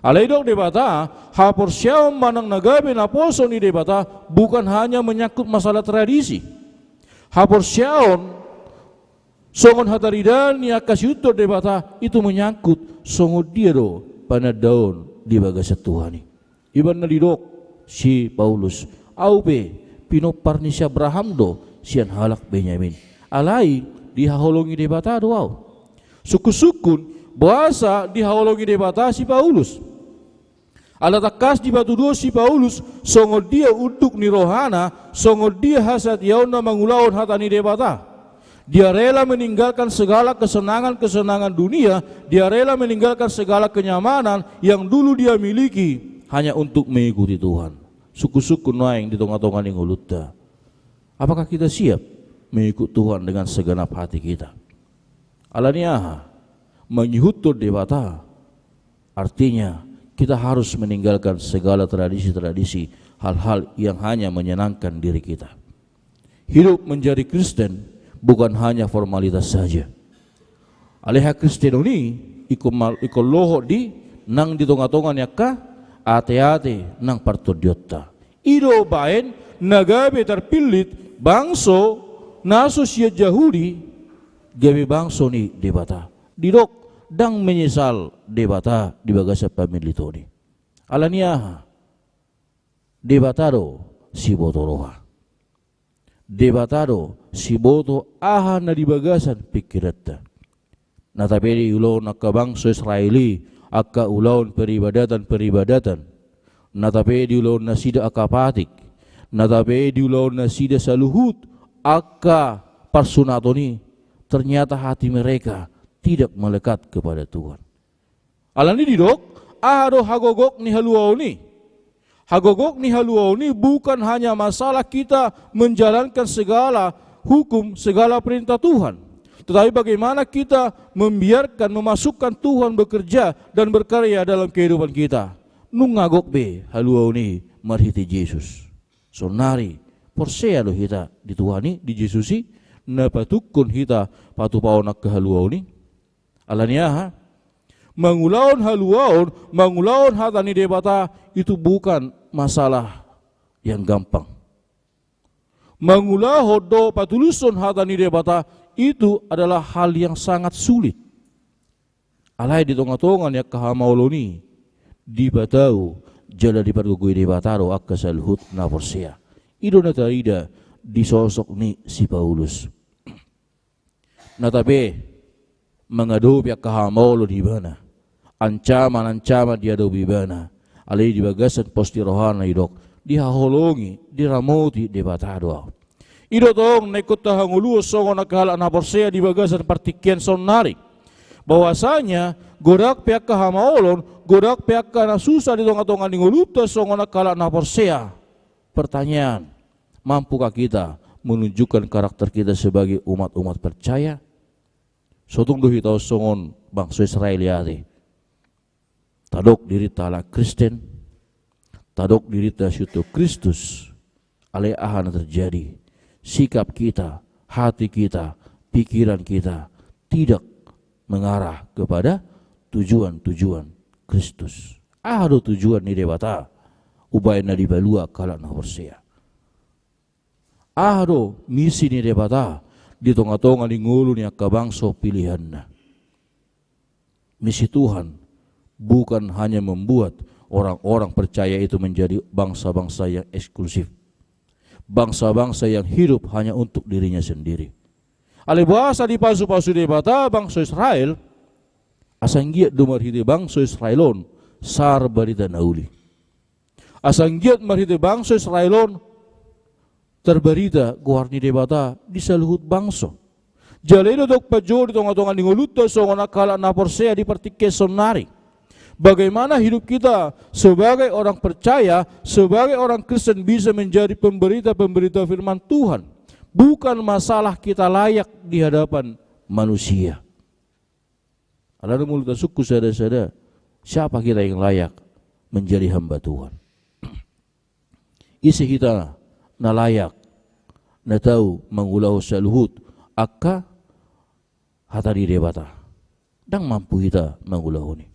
Alai didok Debata, haporseaon manang na gabe naposo ni Debata bukan hanya menyangkut masalah tradisi. Haporseaon songon hataridaan ni angka siuhut Debata itu menyangkut songon dia do panandaon di bagasan Tuhan i. Ibaen na didok si Paulus, au pe pinompar ni si Abraham do sian halak Benyamin. Alai dihaholongi Debata do au. Sungkun-sungkun boasa dihaholongi Debata si Paulus. Ala tangkas dipatuduhon si Paulus songon dia unduk ni rohana, songon dia hasatiaonna mangulahon hata ni Debata. Dia rela meninggalkan segala kesenangan-kesenangan dunia, dia rela meninggalkan segala kenyamanan yang dulu dia miliki hanya untuk mengikuti Tuhan. Sungkun-sungkun nuaeng di tonga-tonga ni ngolunta. Apakah kita siap mengikut Tuhan dengan segenap hati kita? Alani aha? Mangihuthon Debata, artinya Kita harus meninggalkan segala tradisi-tradisi, hal-hal yang hanya menyenangkan diri kita. Hidup menjadi Kristen bukan hanya formalitas saja. Alai hakristenonon i ingkon mal-, ingkon lohot di nang di tonga-tonga ni angka ate-ate nang partondionta. I do baen na gabe tarpillit bangso na so sian Jahudi gabe bangso ni Debata. Didok, ndang menyesal Debata di bagasan pamilliton i. Ala ni aha? Debata do siboto roha. Debata do siboto aha na di bagasan pingkiranta. Na tape diulahon angka bangso Israel i angka ulaon peribadatan-peribadatan, na tape diulahon nasida angka patik, na tape diulahon nasida saluhut angka parsunaton i, ternyata hati mereka tidak melekat kepada Tuhan. Alani didok, aha do hagogok ni haluaon i? Hagogok ni haluaon i bukan hanya masalah kita menjalankan segala hukum, segala perintah Tuhan, tetapi bagaimana kita membiarkan, memasukkan Tuhan bekerja dan berkarya dalam kehidupan kita. Nunga gok be haluaon i marhite Jesus. Sonari porsea do hita di Tuhan i, di Jesus i, na patungkon hita patupahon angka haluaon i. Ala ni aha? Mangulahon haluaon, mangulahon hata ni Debata itu bukan masalah yang gampang. Mangulahon dohot patulushon hata ni Debata itu adalah hal yang sangat sulit. Alai di tonga-tonga ni angka hamaolon i, dipatau jala dipargogoi Debata do angka saluhut na porsea. I do na tarida di sosok ni si Paulus. Na tape mangadopi angka hamaolon ibana, ancaman-ancaman diadopi ibana, alai di bagasan pos ni rohana didok, dihaholongi, diramoti Debata do ahu. I do tong na ingkon tahangoluhon songon angka halak na porsea di bagasan partingkian saonnari, bahwasanya godang pe angka hamaolon, godang pe angka na susah di tonga-tonga ni ngolunta songon angka halak na porsea. Pertanyaan, mampukah kita menunjukkan karakter kita sebagai umat-umat percaya? So tung do hita on songon bangso Israel i ate. Tadok dirinta halak Kristen, tadok dirinta siutup Kristus, alai aha na terjadi? Sikap kita, hati kita, pikiran kita tidak mengarah kepada tujuan-tujuan Kristus. Aha do tujuan ni Debata umbahen na dipalua angka halak na porsea? Aha do misi ni Debata di tonga-tonga ni ngolu ni angka bangso pilihanna? Misi Tuhan bukan hanya membuat orang-orang percaya itu menjadi bangsa-bangsa yang eksklusif, bangsa-bangsa yang hidup hanya untuk dirinya sendiri. Alai boasa dipasu-pasu Debata bangso Israel? Asa anggiat do marhite bangso Israel on sahat barita na uli. Asa anggiat marhite bangso Israel on tarbarita goar ni Debata di saluhut bangso. Jala i do tong panjou di tonga-tonga ni ngolunta songon angka halak na porsea di partingkian saonnari. Bagaimana hidup kita sebagai orang percaya, sebagai orang Kristen bisa menjadi pemberita-pemberita firman Tuhan? Bukan masalah kita layak di hadapan manusia. Alana molo tasungkun sada-sada, siapa kita yang layak menjadi hamba Tuhan? Ise hita na layak, na tau mangulahon saluhut angka hata ni Debata? Ndang mampu hita mangulahon i.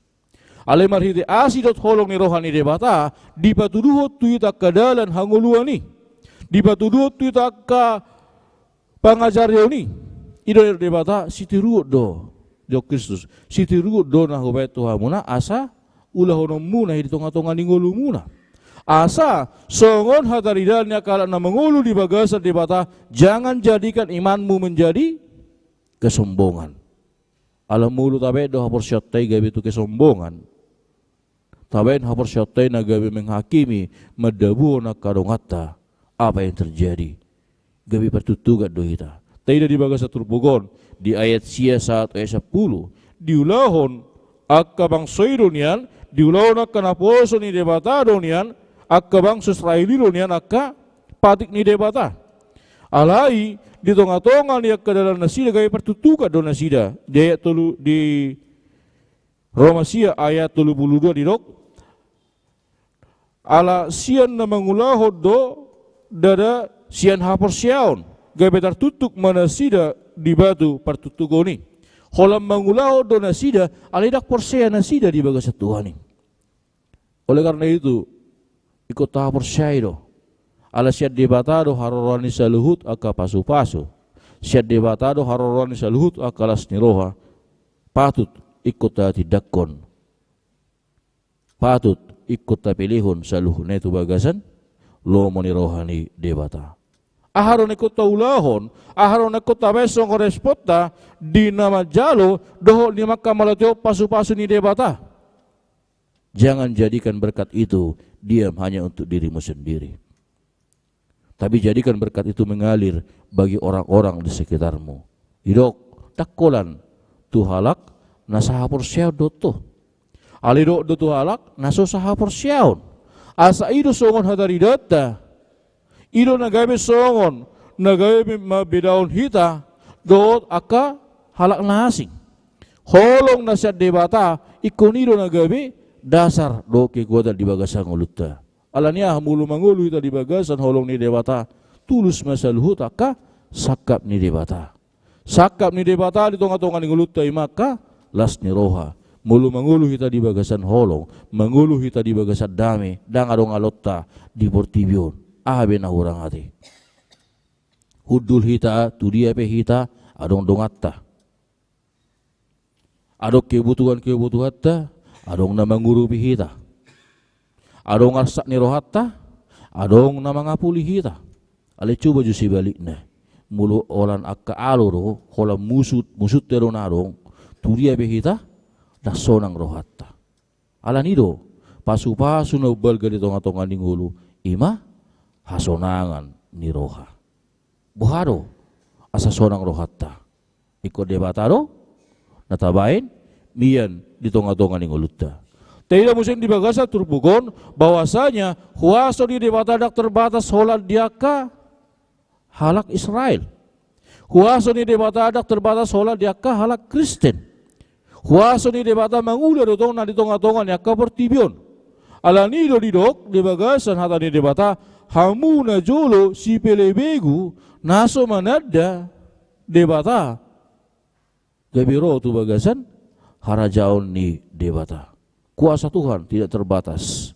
Alai marhite asi dohot holong ni roha ni Debata, dipatuduhon tu hita angka dalan hangoluan i. Dipatuduhon tu hita angka pangajarion i. I do Debata, sitiruon do, didok Kristus, sitiruon do na hubaen tu hamuna asa ulahononmuna i di tonga-tonga ni ngolumuna. Asa songon hataridaan ni angka halak na mangolu di bagasan Debata, jangan jadikan imanmu menjadi kesombongan. Ala molo tabaen do haporseaonta i gabe tu kesombongan, tabaen haporseaonta i na gabe menghakimi, mandabuhon angka donganta, apa yang terjadi? Gabe partuktukan do hita. Taida di bagasan turpuk on, di ayat sia sahat ayat sampulu, diulahon angka bangso i do nian, diulahon angka naposo ni Debata do nian, angka bangso Israel i do nian angka patik ni Debata. Alai di tonga-tonga ni angka dalan nasida gabe partuktukan do nasida. Di ayat tolu, di Roma sia ayat tolu pulu dua didok, Ala sian na mangulahon do ndada sian haporseaon, gabe tartuktuk ma nasida di batu partuktuhon i. Holan mangulahon do nasida, alai ndang porsea nasida di bagasan Tuhan i. Oleh karena itu, ingkon tahaporseai do. Ala sian Debata do haroroan ni saluhut angka pasupasu. Sian Debata do haroroan ni saluhut angka las ni roha. Patut ingkon tatindangkon. Patut ingkon tapelehon saluhutna i tu bagasan lomo ni roha ni Debata. Aha do na ingkon taulahon, aha do na ingkon tabaen songon responta di na manjalo dohot di angka mauliate on pasupasu ni Debata. Jangan jadikan berkat itu diam hanya untuk dirimu sendiri. Tapi jadikan berkat itu mengalir bagi orang-orang di sekitarmu. Didok, ndang holan tu halak na sahaporseaon do tutu. Alai didok do tu halak na so sahaporseaon. Asa i do songon hataridanta. I do na gabe songon na gabe mambedaon hita dohot angka halak na asing. Holong na sian Debata, ingkon i do na gabe dasar dohot kekuatan di bagasan ngolunta. Alani aha? Molo mangolu hita di bagasan holong ni Debata, tulus ma saluhut angka sangkap ni Debata. Sangkap ni Debata di tongatonga ni ngolunta i ma angka las ni roha. Molo mangolu hita di bagasan holong, mangolu hita di bagasan dame, ndang adong alonta di portibi on. Aha be na hurang ate? Hundul hita, tu dia pe hita, adong donganta. Adong kebutuhan-kebutuhanta, adong na mangurupi hita. Adong arsak ni rohanta, adong na mangapuli hita. Alai coba jo sebalikna. Molo holan angka alo do, holan musu, musunta do na adong, tu dia pe hita, ndang sonang rohanta. Alani do, pasupasu na umbalga di tongatonga ni ngolu, i ma hasonangan ni roha. Boha do asa sonang rohanta? Ingkon Debata do na tabaen mian di tongatonga ni ngolunta. Taida muse di bagasan turpuk on bahwasanya huaso ni Debata ndang terbatas holan di angka halak Israel. Huaso ni Debata ndang terbatas holan di angka halak Kristen. Huaso ni Debata mangula do tong na di tongatonga ni angka portibi on. Alani do didok di bagasan hata ni Debata, hamu najolo sipelebegu na so mananda Debata, gabe ro tu bagasan harajaon ni Debata. Kuasa Tuhan tidak terbatas.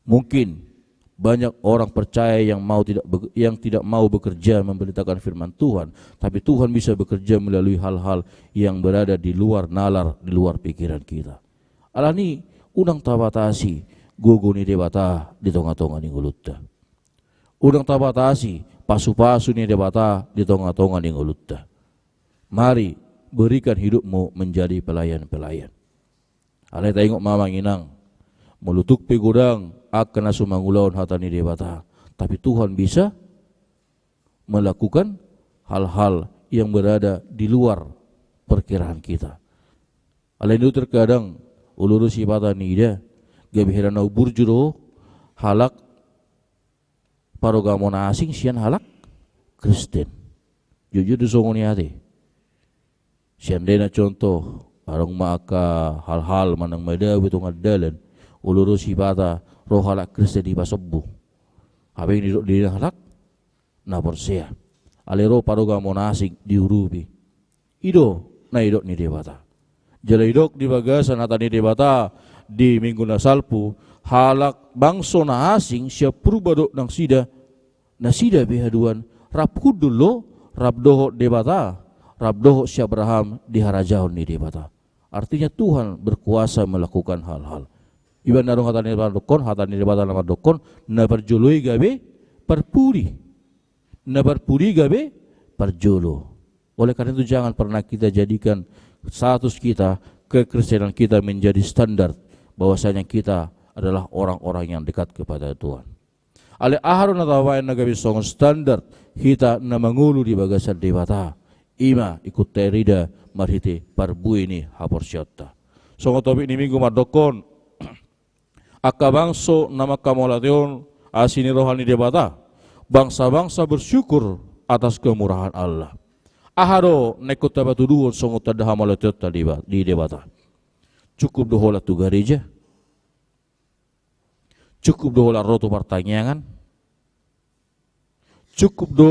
Mungkin banyak orang percaya yang mau tidak be-, yang tidak mau bekerja memberitakan firman Tuhan, tapi Tuhan bisa bekerja melalui hal-hal yang berada di luar nalar, di luar pikiran kita. Alani, unang tabatasi gogo ni Debata di tongatonga ni ngolunta. Unang tabatasi pasupasu ni Debata di tongatonga ni ngolunta. Mari, berikan hidupmu menjadi pelayan-pelayan. Alai taingot ma amang inang, molo tung pe godang angka na so mangulahon hata ni Debata, tapi Tuhan bisa melakukan hal-hal yang berada di luar perkiraan kita. Alai do terkadang, olo do sipata niida, gabe hera na umburju do halak parugamo na asing sian halak Kristen. Jujur do songon i ate. Seandainya contoh, adong ma angka hal-hal manang madabu tongan dalan, olo do sipata ro halak Kristen dipasombu. Hape nidok di halak na porsea. Alai ro parugamo na asing diurupi. I do na nidok ni Debata. Jala didok di bagasan hata ni Debata di Minggu na salpu, halak bangso na asing sian purba dohot nasida, nasida pe haduan rap hundul do, rap dohot Debata, rap dohot si Abraham di harajaon ni Debata. Artinya Tuhan berkuasa melakukan hal-hal. Iba na adong hata ni Debata mandokkon, hata ni Debata na mandokkon, na parjolo i gabe parpudi. Na parpudi gabe parjolo. Oleh karena itu, jangan pernah kita jadikan status kita, kekristenan kita menjadi standar bahwasanya kita adalah orang-orang yang dekat kepada Tuhan. Alai aha do na tabaen na gabe songon standar hita na mangolu di bagasan Debata? I ma ingkon tarida marhite parbue ni haporseaonta. Songon topik ni Minggu mandokkon, angka bangso na manghamauliatehon asi ni roha ni Debata, bangsa-bangsa bersyukur atas kemurahan Allah. Aha do na ingkon tapatuduhon songon tanda hamauliateonta di ba-, di Debata? Cukup do holan tu gareja? Cukup do holan ro tu partangiangan? Cukup do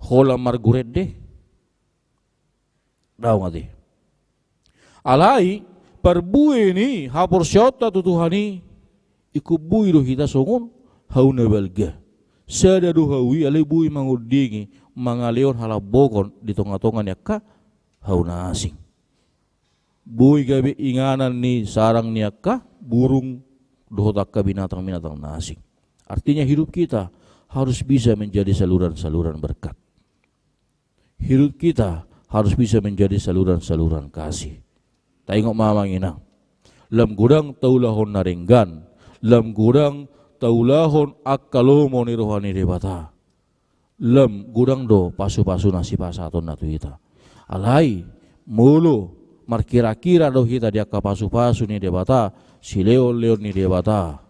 holan margurende? Daong ate. Alai parbue ni haporseaonta tu Tuhan i, ingkon boi do hita songon hau na balga. Sada do hau i, alai boi mangondingi, mangalehon halambokon di tonga-tonga ni angka hau na asing. Boi gabe inganan ni sarang ni angka burung dohot angka binatang-binatang na asing. Artinya, hidup kita harus bisa menjadi saluran-saluran berkat. Hidup kita harus bisa menjadi saluran-saluran kasih. Taingot ma, amang inang, lam godang taulahon na denggan, lam godang taulahon angka lomo ni roha ni Debata, lam godang do pasu-pasu na sipasahatonna tu hita. Alai molo markira-kira do hita di angka pasu-pasu ni Debata, silehon-lehon ni Debata,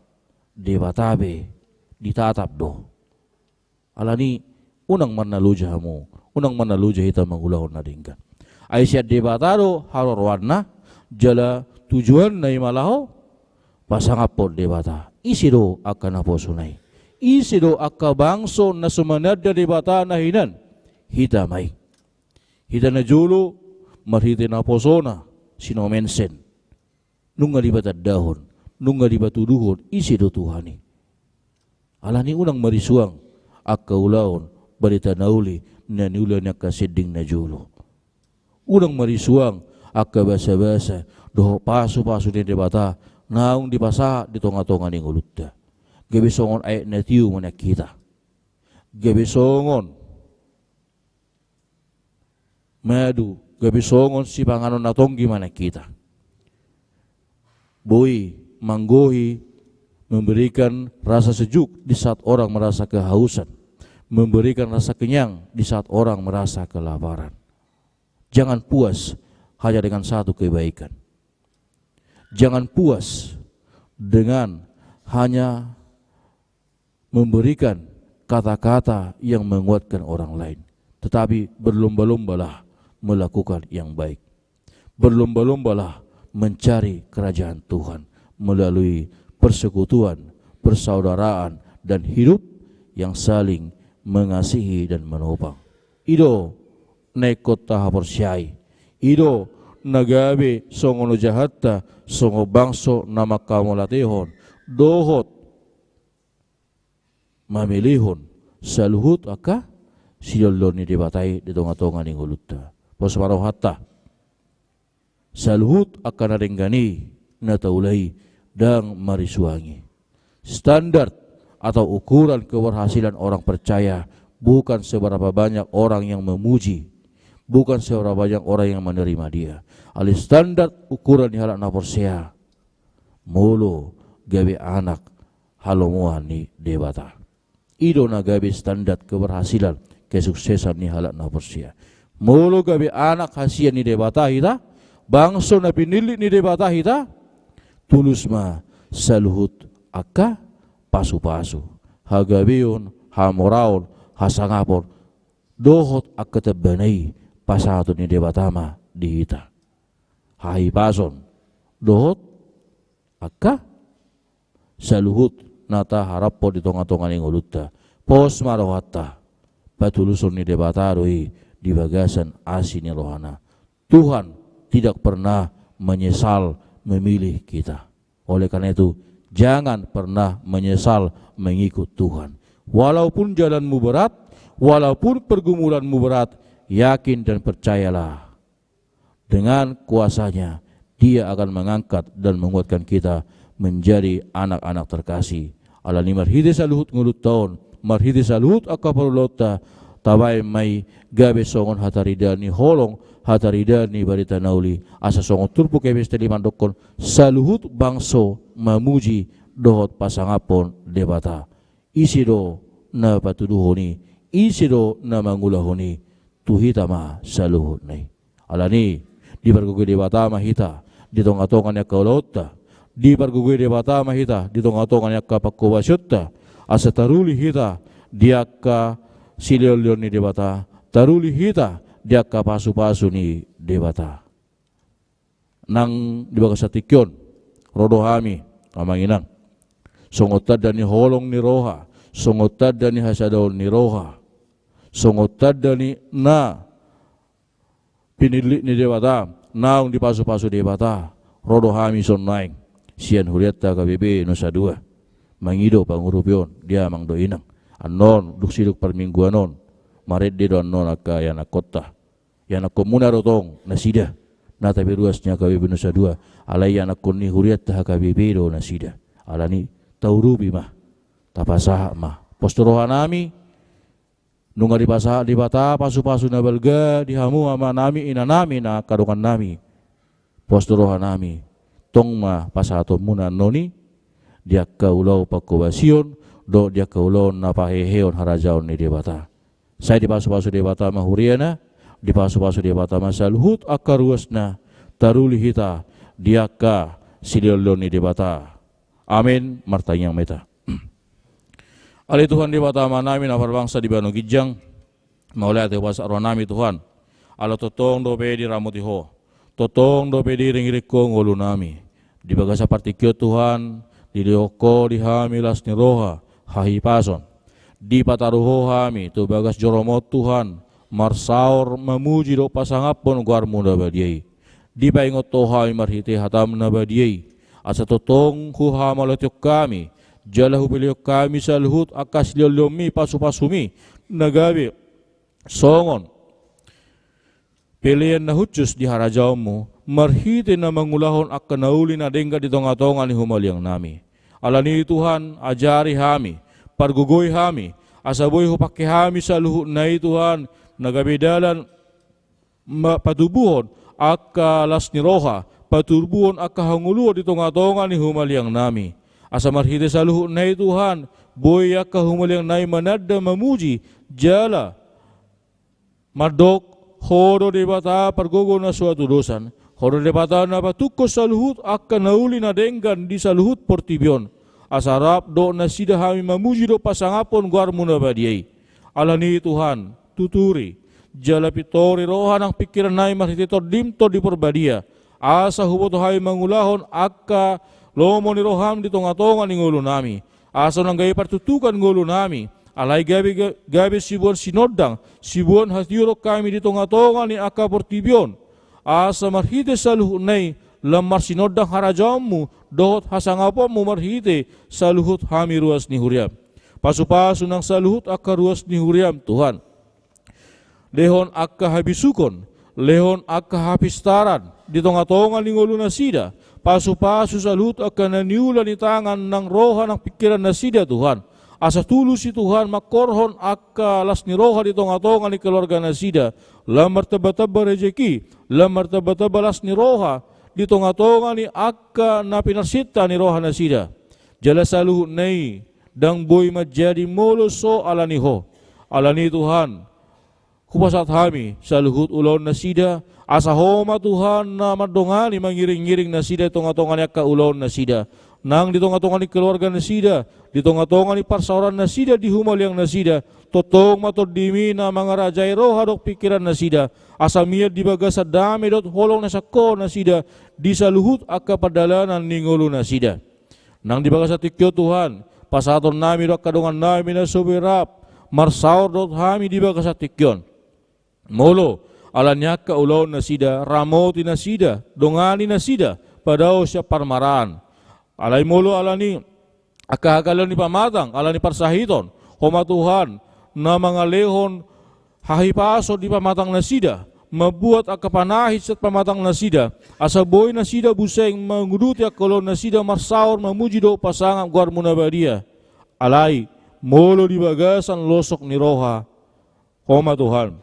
Debata pe ditatap do. Alani, unang marnaloja hamu, unang marnaloja hita mangulahon na denggan. Ai sian Debata do haroroanna, jala tujuanna i ma laho pasangaphon Debata. Ise do angka naposona i? Ise do angka bangso na so mananda Debatana hinan? Hita ma i. Hita najolo, marhite naposona si Nommensen, nunga dipatandahon, nunga dipatuduhon ise do Tuhan i. Alani, unang marisuang angka ulaon barita na uli na niula ni angka sending najolo. Unang marisuang angka basa-basa dohot pasu-pasu ni Debata naung dipasahat di tonga-tonga ni ngolunta. Gabe songon aek na tiu manang hita. Gabe songon madu, gabe songon sipanganon na tonggi manang hita. Boi manggohi, memberikan rasa sejuk di saat orang merasa kehausan, memberikan rasa kenyang di saat orang merasa kelaparan. Jangan puas hanya dengan satu kebaikan. Jangan puas dengan hanya memberikan kata-kata yang menguatkan orang lain, tetapi berlomba-lombalah melakukan yang baik. Berlomba-lombalah mencari kerajaan Tuhan melalui persekutuan, persaudaraan, dan hidup yang saling mengasihi dan menopang. I do na ingkon tahaporseai. I do na gabe songon ojahanta, songon bangso na manghamauliatehon dohot mamelehon saluhut angka silehon-lehon ni Debata i di tonga-tonga ni ngolunta. Pos ma rohanta. Saluhut angka na denggan i, na taula i, ndang marisuang i. Standar atau ukuran keberhasilan orang percaya bukan seberapa banyak orang yang memuji, bukan seberapa banyak orang yang menerima dia. Alai standar ukuran ni halak na porsea, molo gabe anak halomoan ni Debata. I do na gabe standar keberhasilan, kesuksesan ni halak na porsea. Molo gabe anak hasian ni Debata hita, bangso na pinillit ni Debata hita, tulus ma saluhut angka pasu-pasu, hagabeon, hamoraon, hasangapon, dohot angka tambana i pasahaton ni Debata ma di hita. Hahipason dohot angka saluhut na taharaphon di tonga-tonga ni ngolunta. Pos ma rohanta, patuluson ni Debata do i di bagasan asi ni rohana. Tuhan tidak pernah menyesal memilih kita. Oleh karena itu, jangan pernah menyesal mengikut Tuhan. Walaupun jalanmu berat, walaupun pergumulanmu berat, yakin dan percayalah, dengan kuasa-Nya, Dia akan mengangkat dan menguatkan kita menjadi anak-anak terkasih. Alani marhite saluhut ngolunta on, marhite saluhut angka parulaonta, tabaen ma i gabe songon hataridaan ni holong, hataridaan ni barita na uli, asa songon turpuk Epistel i mandokkon, saluhut bangso mamuji dohot pasangaphon Debata. Ise do na patuduhon i, ise do na mangulahon i, tu hita ma saluhutna i. Alani, dipargogoi Debata ma hita di tonga-tonga ni angka ulaonta, dipargogoi Debata ma hita di tonga-tonga ni angka pangkobasionta, asa taruli hita di angka silehon-lehon ni Debata, taruli hita di angka pasu-pasu ni Debata. Nang di bagasan tingki on, ro do hami, amang inang, Songon tanda ni holong ni roha, songon tanda ni hasadaon ni roha, songon tanda ni na pinillit ni Debata, naung dipasupasu Debata, ro do hami songon naeng sian hurianta H K B P Nusa Dua mangido pangurupion di amang dohot inang. Annon dung sidung parmingguan on, marende do annon angka ianakkonta. Ianakkonmuna do tong nasida, na tapiruas ni H K B P Nusa Dua, alai ianakkon ni hurianta H K B P do nasida. Alani taurupi ma, tapasahat ma. Pos do rohanami, nunga dipasahat Debata pasupasu na balga di hamu amanami inanami na angka dongannami. Pos do rohanami, tong ma pasahatonmuna annon i di angka ulaon panghobasion dohot di angka ulaon na paheheon harajaon ni Debata. Sai dipasupasu Debata ma huriana, dipasupasu Debata ma saluhut angka ruasna, taruli hita di angka silehonlehon ni Debata. Amen. Martangiang ma hita. Ale Tuhan Debata amanami na parbangsa di banua ginjang, mauliate hupasahat rohanami Tuhan, ala tongtong dope diramoti Ho, tongtong dope diiringiring Ho ngolunami. Di bagasan partingkian Tuhan, dilehon Ho di hami las ni roha, hahipason. Dipataru Ho hami tu bagas joroM on Tuhan, marsaor mamuji dohot pasangaphon goarMu na badia i. Dipaingot Ho hami marhite hataM na badia i, asa tongtong huhamauliateon hami, jala hupelehon hami saluhut angka silehonlehonMi, pasupasuMi na gabe songon pelean na hushus di harajaonMu, marhite na mangulahon angka na uli na denggan di tongatonga ni humaliangnami. Alani i Tuhan, ajari hami, pargogoi hami, asa boi hupangke hami saluhutna i Tuhan, na gabe dalan ma-, patubuhon angka las ni roha, patubuhon angka hangoluan di tongatonga ni humaliangnami. Asa marhite saluhutna i Tuhan, boi angka humaliangnami mananda mamuji, jala mandok, Ho do Debata pargogo na so hatudosan, Ho do Debata na patungkon saluhut angka na uli na denggan di saluhut portibi on. Asa rap dohot nasida hami mamuji dohot pasangaphon goarMu na badia i. Alani i Tuhan, tuturi, jala pintori roha nang pingkirannami marhite TondiM, Tondi Parbadia, asa huboto hami mangulahon angka lomo ni rohaM di tongatonga ni ngolunami. Asa unang gabe partuktukan ngolunami, alai gabe, gabe siboan sinondang, siboan hatiuron hami di tongatonga ni angka portibi on. Asa marhite saluhutna i, lam marsinondang harajaonMu dohot hasangaponMu marhite saluhut hami ruas ni huriaM. Pasupasu nang saluhut angka ruas ni huriaM Tuhan. Lehon angka habisukon, lehon angka hapistaran di tongatonga ni ngolunasida, pasupasu saluhut angka na niula ni tangan nang roha nang pingkirannasida Tuhan. Asa tulus i Tuhan mangkorhon angka las ni roha di tongatonga ni keluarganasida, lam martambatamba rejeki, lam martambatamba las ni roha di tongatonga ni angka na pinarsinta ni rohanasida. Jala saluhutna i ndang boi manjadi molo so alani Ho. Alani i Tuhan, hupasahat hami saluhut ulaonnasida, asa Ho ma Tuhan na mandongani mangiringiring nasida di tongatonga ni angka ulaonnasida, nang di tongatonga ni keluarganasida, di tongatonga ni parsaorannasida, di humaliangnasida. Tongtong ma TondiMi na mangarajai roha dohot pingkirannasida, asa mian di bagasan dame dohot holong na sangkohon nasida di saluhut angka pardalanan ni ngolunasida. Nang di bagasan tingki on Tuhan, pasahatonnami do angka dongannami na so boi rap marsaor dohot hami di bagasan tingki on. Molo alani angka ulaonnasida, ramoti nasida, dongani nasida, padao sian parmaraan. Alai molo alani angka hagaleon ni pamatang, alani parsahiton, Ho ma Tuhan na mangalehon hahipason di pamatangnasida, mambuat angka panahit sian pamatangnasida, asa boi nasida busen manguduti angka ulaonnasida marsaor mamuji dohot pasangap goarMu na badia. Alai molo di bagasan losok ni roha, Ho ma Tuhan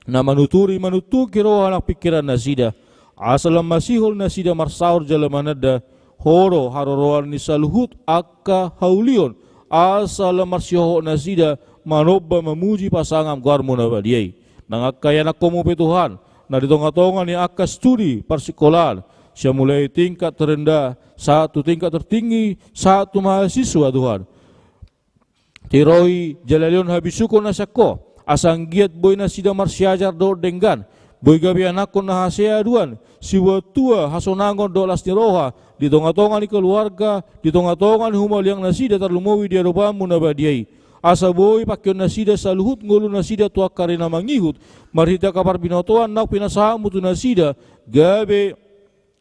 na manuturi manungkupi roha nang pingkirannasida, asa lam masihol nasida marsaor jala mananda, Ho do haroroan ni saluhut angka haulion, asa lam marsihohot nasida manomba mamuji pasangap goarMu na badia i. Nang angka ianakkonMu pe Tuhan, na di tongatonga ni angka studi parsikolaan, sian mulai tingkat terendah sahat tu tingkat tertinggi, sahat tu mahasiswa Tuhan. Tiroi jala lehon habisukon na sian Ho, asa anggiat boi nasida marsiajar dohot denggan, Boi gabe anakkon na hasea haduan, sibuat tua, hasonangon dohot las ni roha, di tonga-tonga ni keluarga, di tonga-tonga ni humaliang nasida tarlumobi di adopanmu na badia i. Asa boi pangkeon nasida saluhut ngolu nasida tu angka ari na mangihut, marhite angka parbinotoan naung pinasahatmu tu nasida, gabe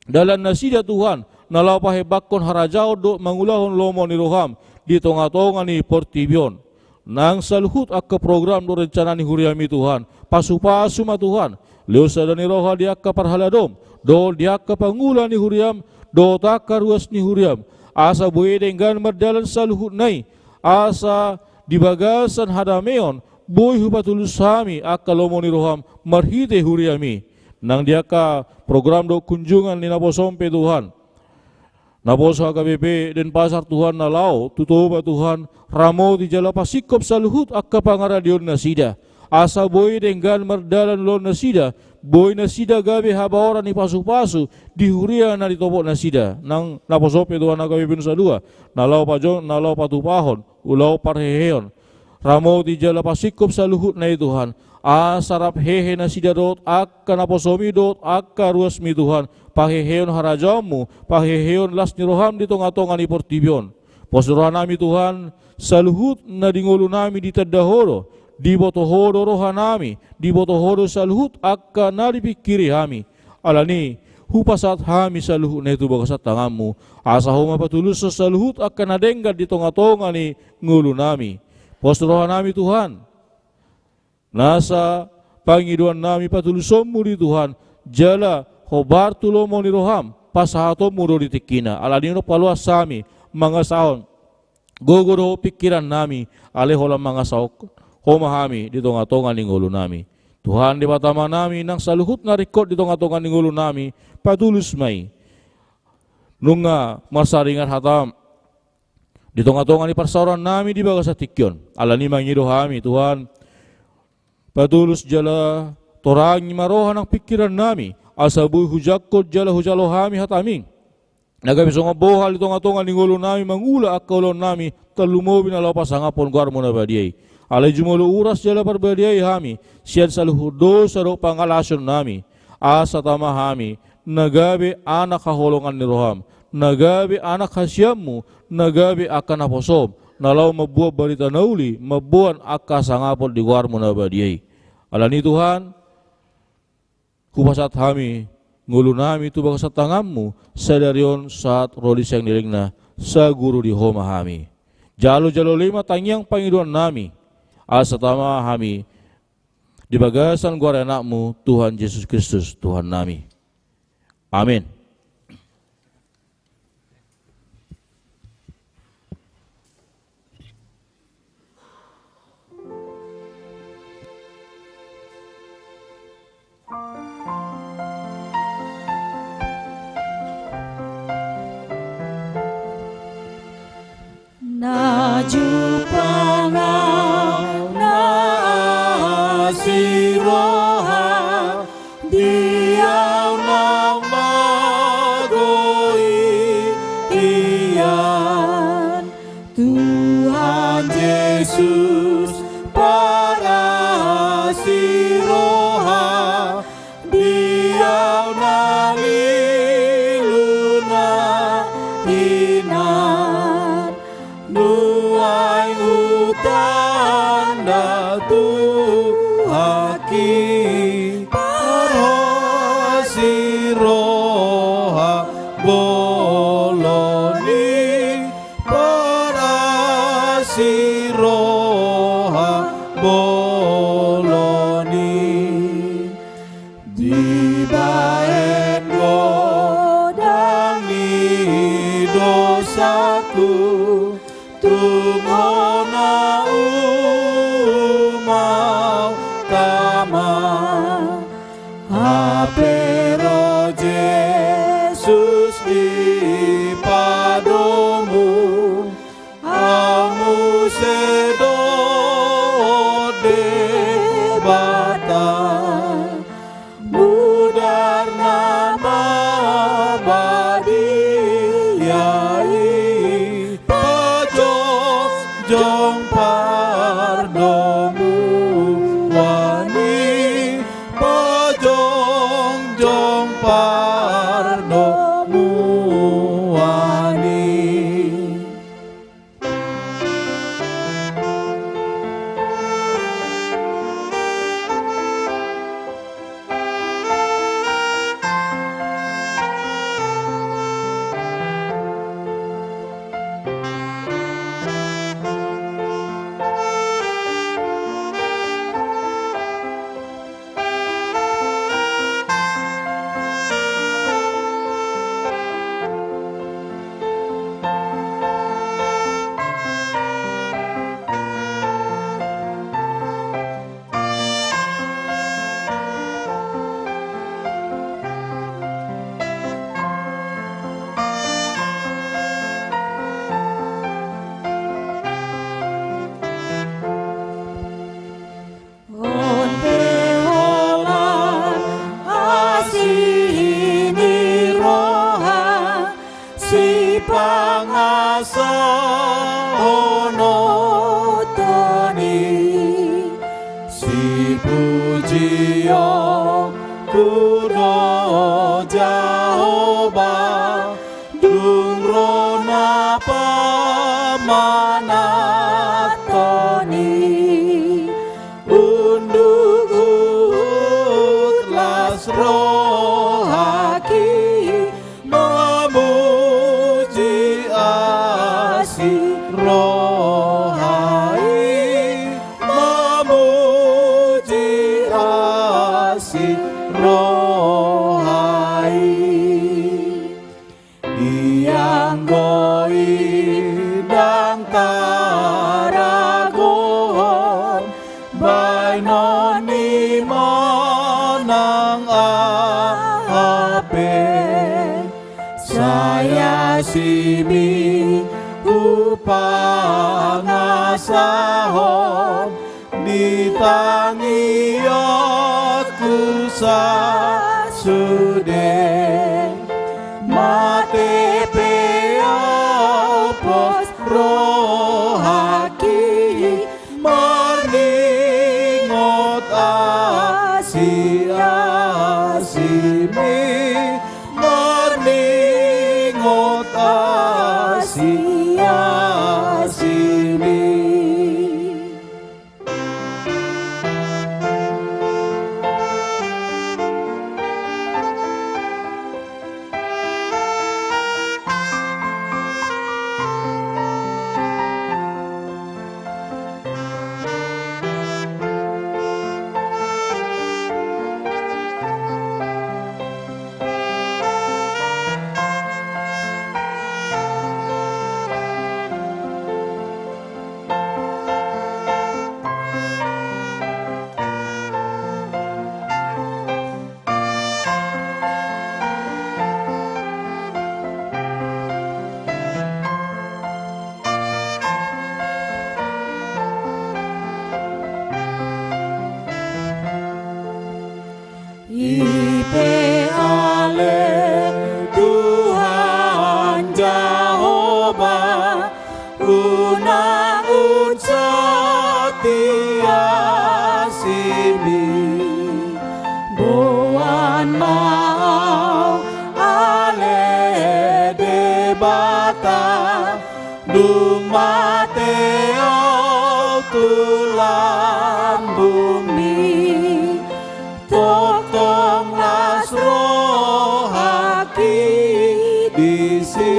dalan nasida Tuhan, na laho pahembangkon harajaon dohot mangulahon lomo ni roham, di tonga-tonga ni portibi on. Nang saluhut angka program dohot rencana ni huriami Tuhan, pasu-pasu ma Tuhan, lehon sada ni roha di angka parhaladom, dohot di angka pangula ni huriam, dohot angka ruas ni huriam, asa boi denggan mardalan saluhutna i, asa di bagasan hadameon, boi hupatulus hami angka lomo ni roham, marhite huriami. Nang di angka program dohot kunjungan ni naposom pe Tuhan, naposo H K B P Denpasar Tuhan na laho tu Toba Tuhan, ramoti jala pasingkop saluhut angka pangaradeon nasida. Asa boi denggan mardalan ulaon nasida, boi nasida gabe habaoran ni pasu-pasu, di huria na ditopot nasida. Nang naposo pe Tuhan H K B P Nusa Dua, na laho pajo-, na laho patupahon, ulaon parheheon. Ramoti jala pasingkop saluhutna i Tuhan. Asa rap hehe nasida dohot angka naposomi dohot angka ruasmi Tuhan. Paheheon harajaonmu, paheheon las ni roham di tonga-tonga ni portibi on. Pos rohanami Tuhan, saluhut na di ngolunami ditanda Ho do, diboto Ho do rohanami, diboto Ho do saluhut angka na dipingkiri hami. Alani, hupasahat hami saluhutna i tu bagasan tanganmu, asa Ho ma patulushon saluhut angka na denggan di tonga-tonga ni ngolunami. Pos rohanami Tuhan, nasa pangidoannami patulusonmu di Tuhan, jala hombar tu lomo ni roham, pasahatonmu do di tingkina. Alani i paloas hami, mangasahon gogo dohot pingkirannami, alai holan mangasahon Ho ma hami di tonga-tonga ni ngolunami. Tuhan Debata Amanami, nang saluhut na ringkot di tonga-tonga ni ngolunami, patulus ma i. Nunga marsaringan hatam di tonga-tonga ni parsaorannami di bagasan tingki on. Alani i mangido hami, Tuhan, patulus jala torangi ma roha nang pingkirannami, asa boi hujangkon jala hujalo hami hatami, na gabe songon bohal di tonga-tonga ni ngolunami mangula angka ulaonnami, tarlumobi na laho pasangaphon goarmu na badia i. Alai jumolo uras jala parbadiai hami sian saluhut dosa dohot pangalaosionnami, asa tama hami na gabe anak haholongan ni roham, na gabe anak hasianmu, na gabe angka naposom, na laho mamboan barita na uli, mamboan angka hasangapon di goarmu na badia i. Alani i Tuhan, hupasahat hami ngolunami tu bagasan tanganmu, sadari on sahat ro di sian lelengna, saguru di Ho ma hami. Jalo-jalo lehon ma tangiang pangidoannami, asa tama hami di bagasan goar ni Anakmu, Tuhan Jesus Kristus, Tuhannami. Amin. Na jumpang au na asi roha, di au na magou hian. Tuhan Jesus parasi roha, di au na lilu na hinan. Nuaeng hutanda tu haki parasi roha bolon i, parasi roha bolon i. Dibahen godang ni dosaku, tung hona umaup tama. Hape ro Jesus di padomu, au muse dohot Debata. Mudar na mabadia i, pajongjong pardomuan i, pajongjong Tudo Jahowa, dung ro na pamanatoni, unduk huhut las rohaki, mamuji asi roha i, mamuji asi roha i. Ianggo i ndang taragohon baenon ni manang aha pe, sai asimi hupangasahon di tangiangku sasude. Mate pe au pos rohaki, marningot asi asimi, marningot asi asimi. I pe ale Tuhan Jahowa, unang unsati asimi. Boan ma au ale Debata, dung mate au tu lambungmi. Tongtong las rohaki disi,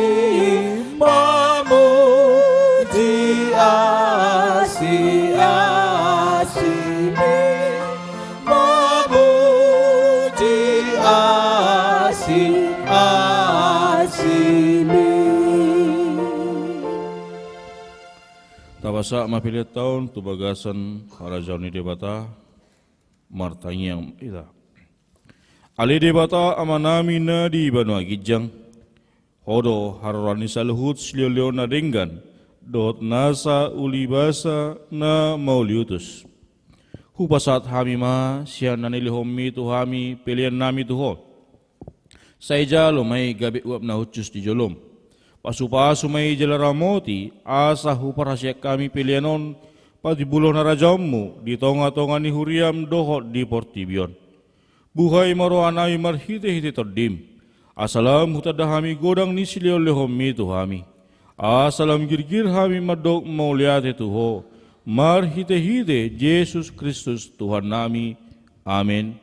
mamuji asi asimi, mamuji asi asimi. Tapasahat ma pelean ta on tu bagasan harajaon ni Debata. Martangiang hita. Ale Debata Amanami na di banua ginjang, Ho do haroroan ni saluhut silehonlehon na denggan dohot nasa ulibasa na mauliutus. Hupasahat hami ma sian na nilehonMi tu hami peleannami tu Ho. Sai jalo ma i gabe uap na hushus di joloM. Pasupasu ma i jala ramoti, asa huparhaseang hami pelean on patimbulhon harajaonMu di tongatonga ni huriaM dohot di portibi on. Buhai ma rohanami marhitehite TondiM, asa lam hutanda hami godang ni silehonlehonMi tu hami. Asa lam girgir hami mandok mauliate tu Ho, marhitehite Jesus Kristus Tuhannami. Amen.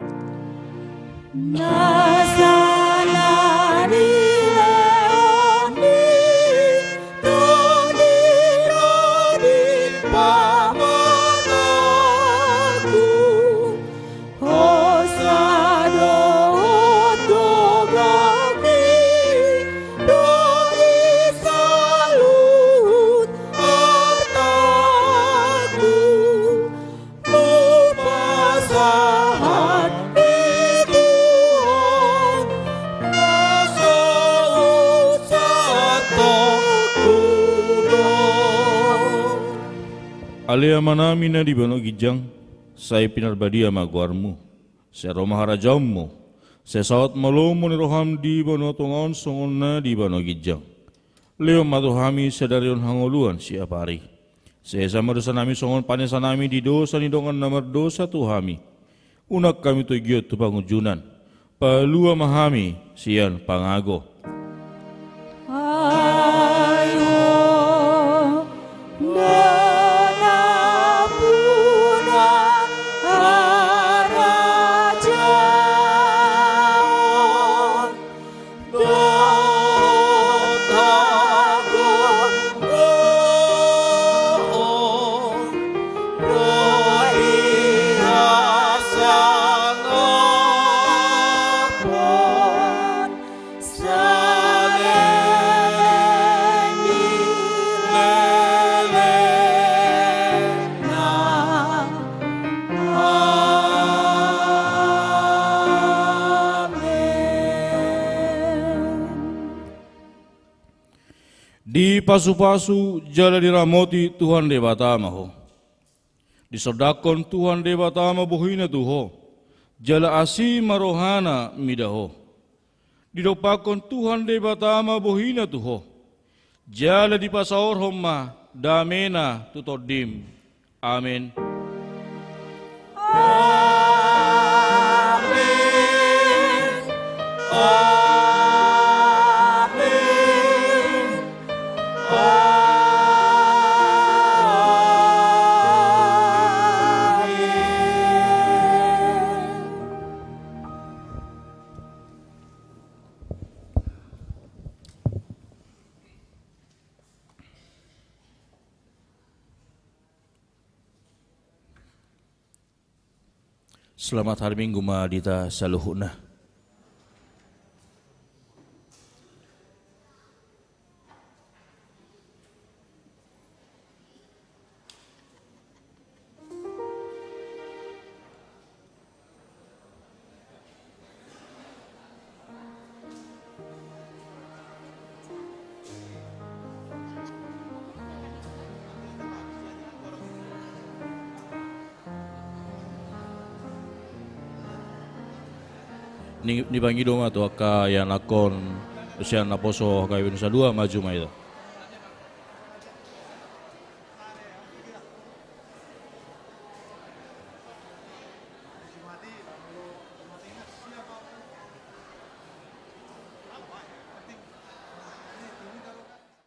Nasa na nilehon ni Tondi ro di pamanangku, hosa dohot gogangki, ro di saluhut artangku, hupasahat di Tuhan, na so husahatonnonku do. Ale Amanami na di banua ginjang, sai pinarbadia ma goarMu. Sai ro ma harajaonMu. Sai saut ma lomo ni rohaM di banua tonga on songon na di banua ginjang. Lehon ma tu hami sadari on hangoluan siapari. Sesa ma dosanami songon panesanami di dosa ni dongan na mardosa tu hami. Unang hami togion tu pangunjunan, Palua ma hami sian pangago. Ai ho, Debata, harajaon, dohot hagogoon, dohot hasangapon, saleleng ni lelengna. Amen. Dipasupasu jala diramoti Tuhan Debata ma ho. Disondangkon Tuhan Debata ma bohina tu ho, jala asi ma rohana mida ho. Didompakkon Tuhan Debata ma bohina tu ho, jala dipasaorhon ma damena tu tondim. Amen. Amen. Amen. Selamat hari Minggu ma di hita saluhutna. Ni, nipangido ma tu angka ianakhon sian naposo H K B N dua, maju ma hita.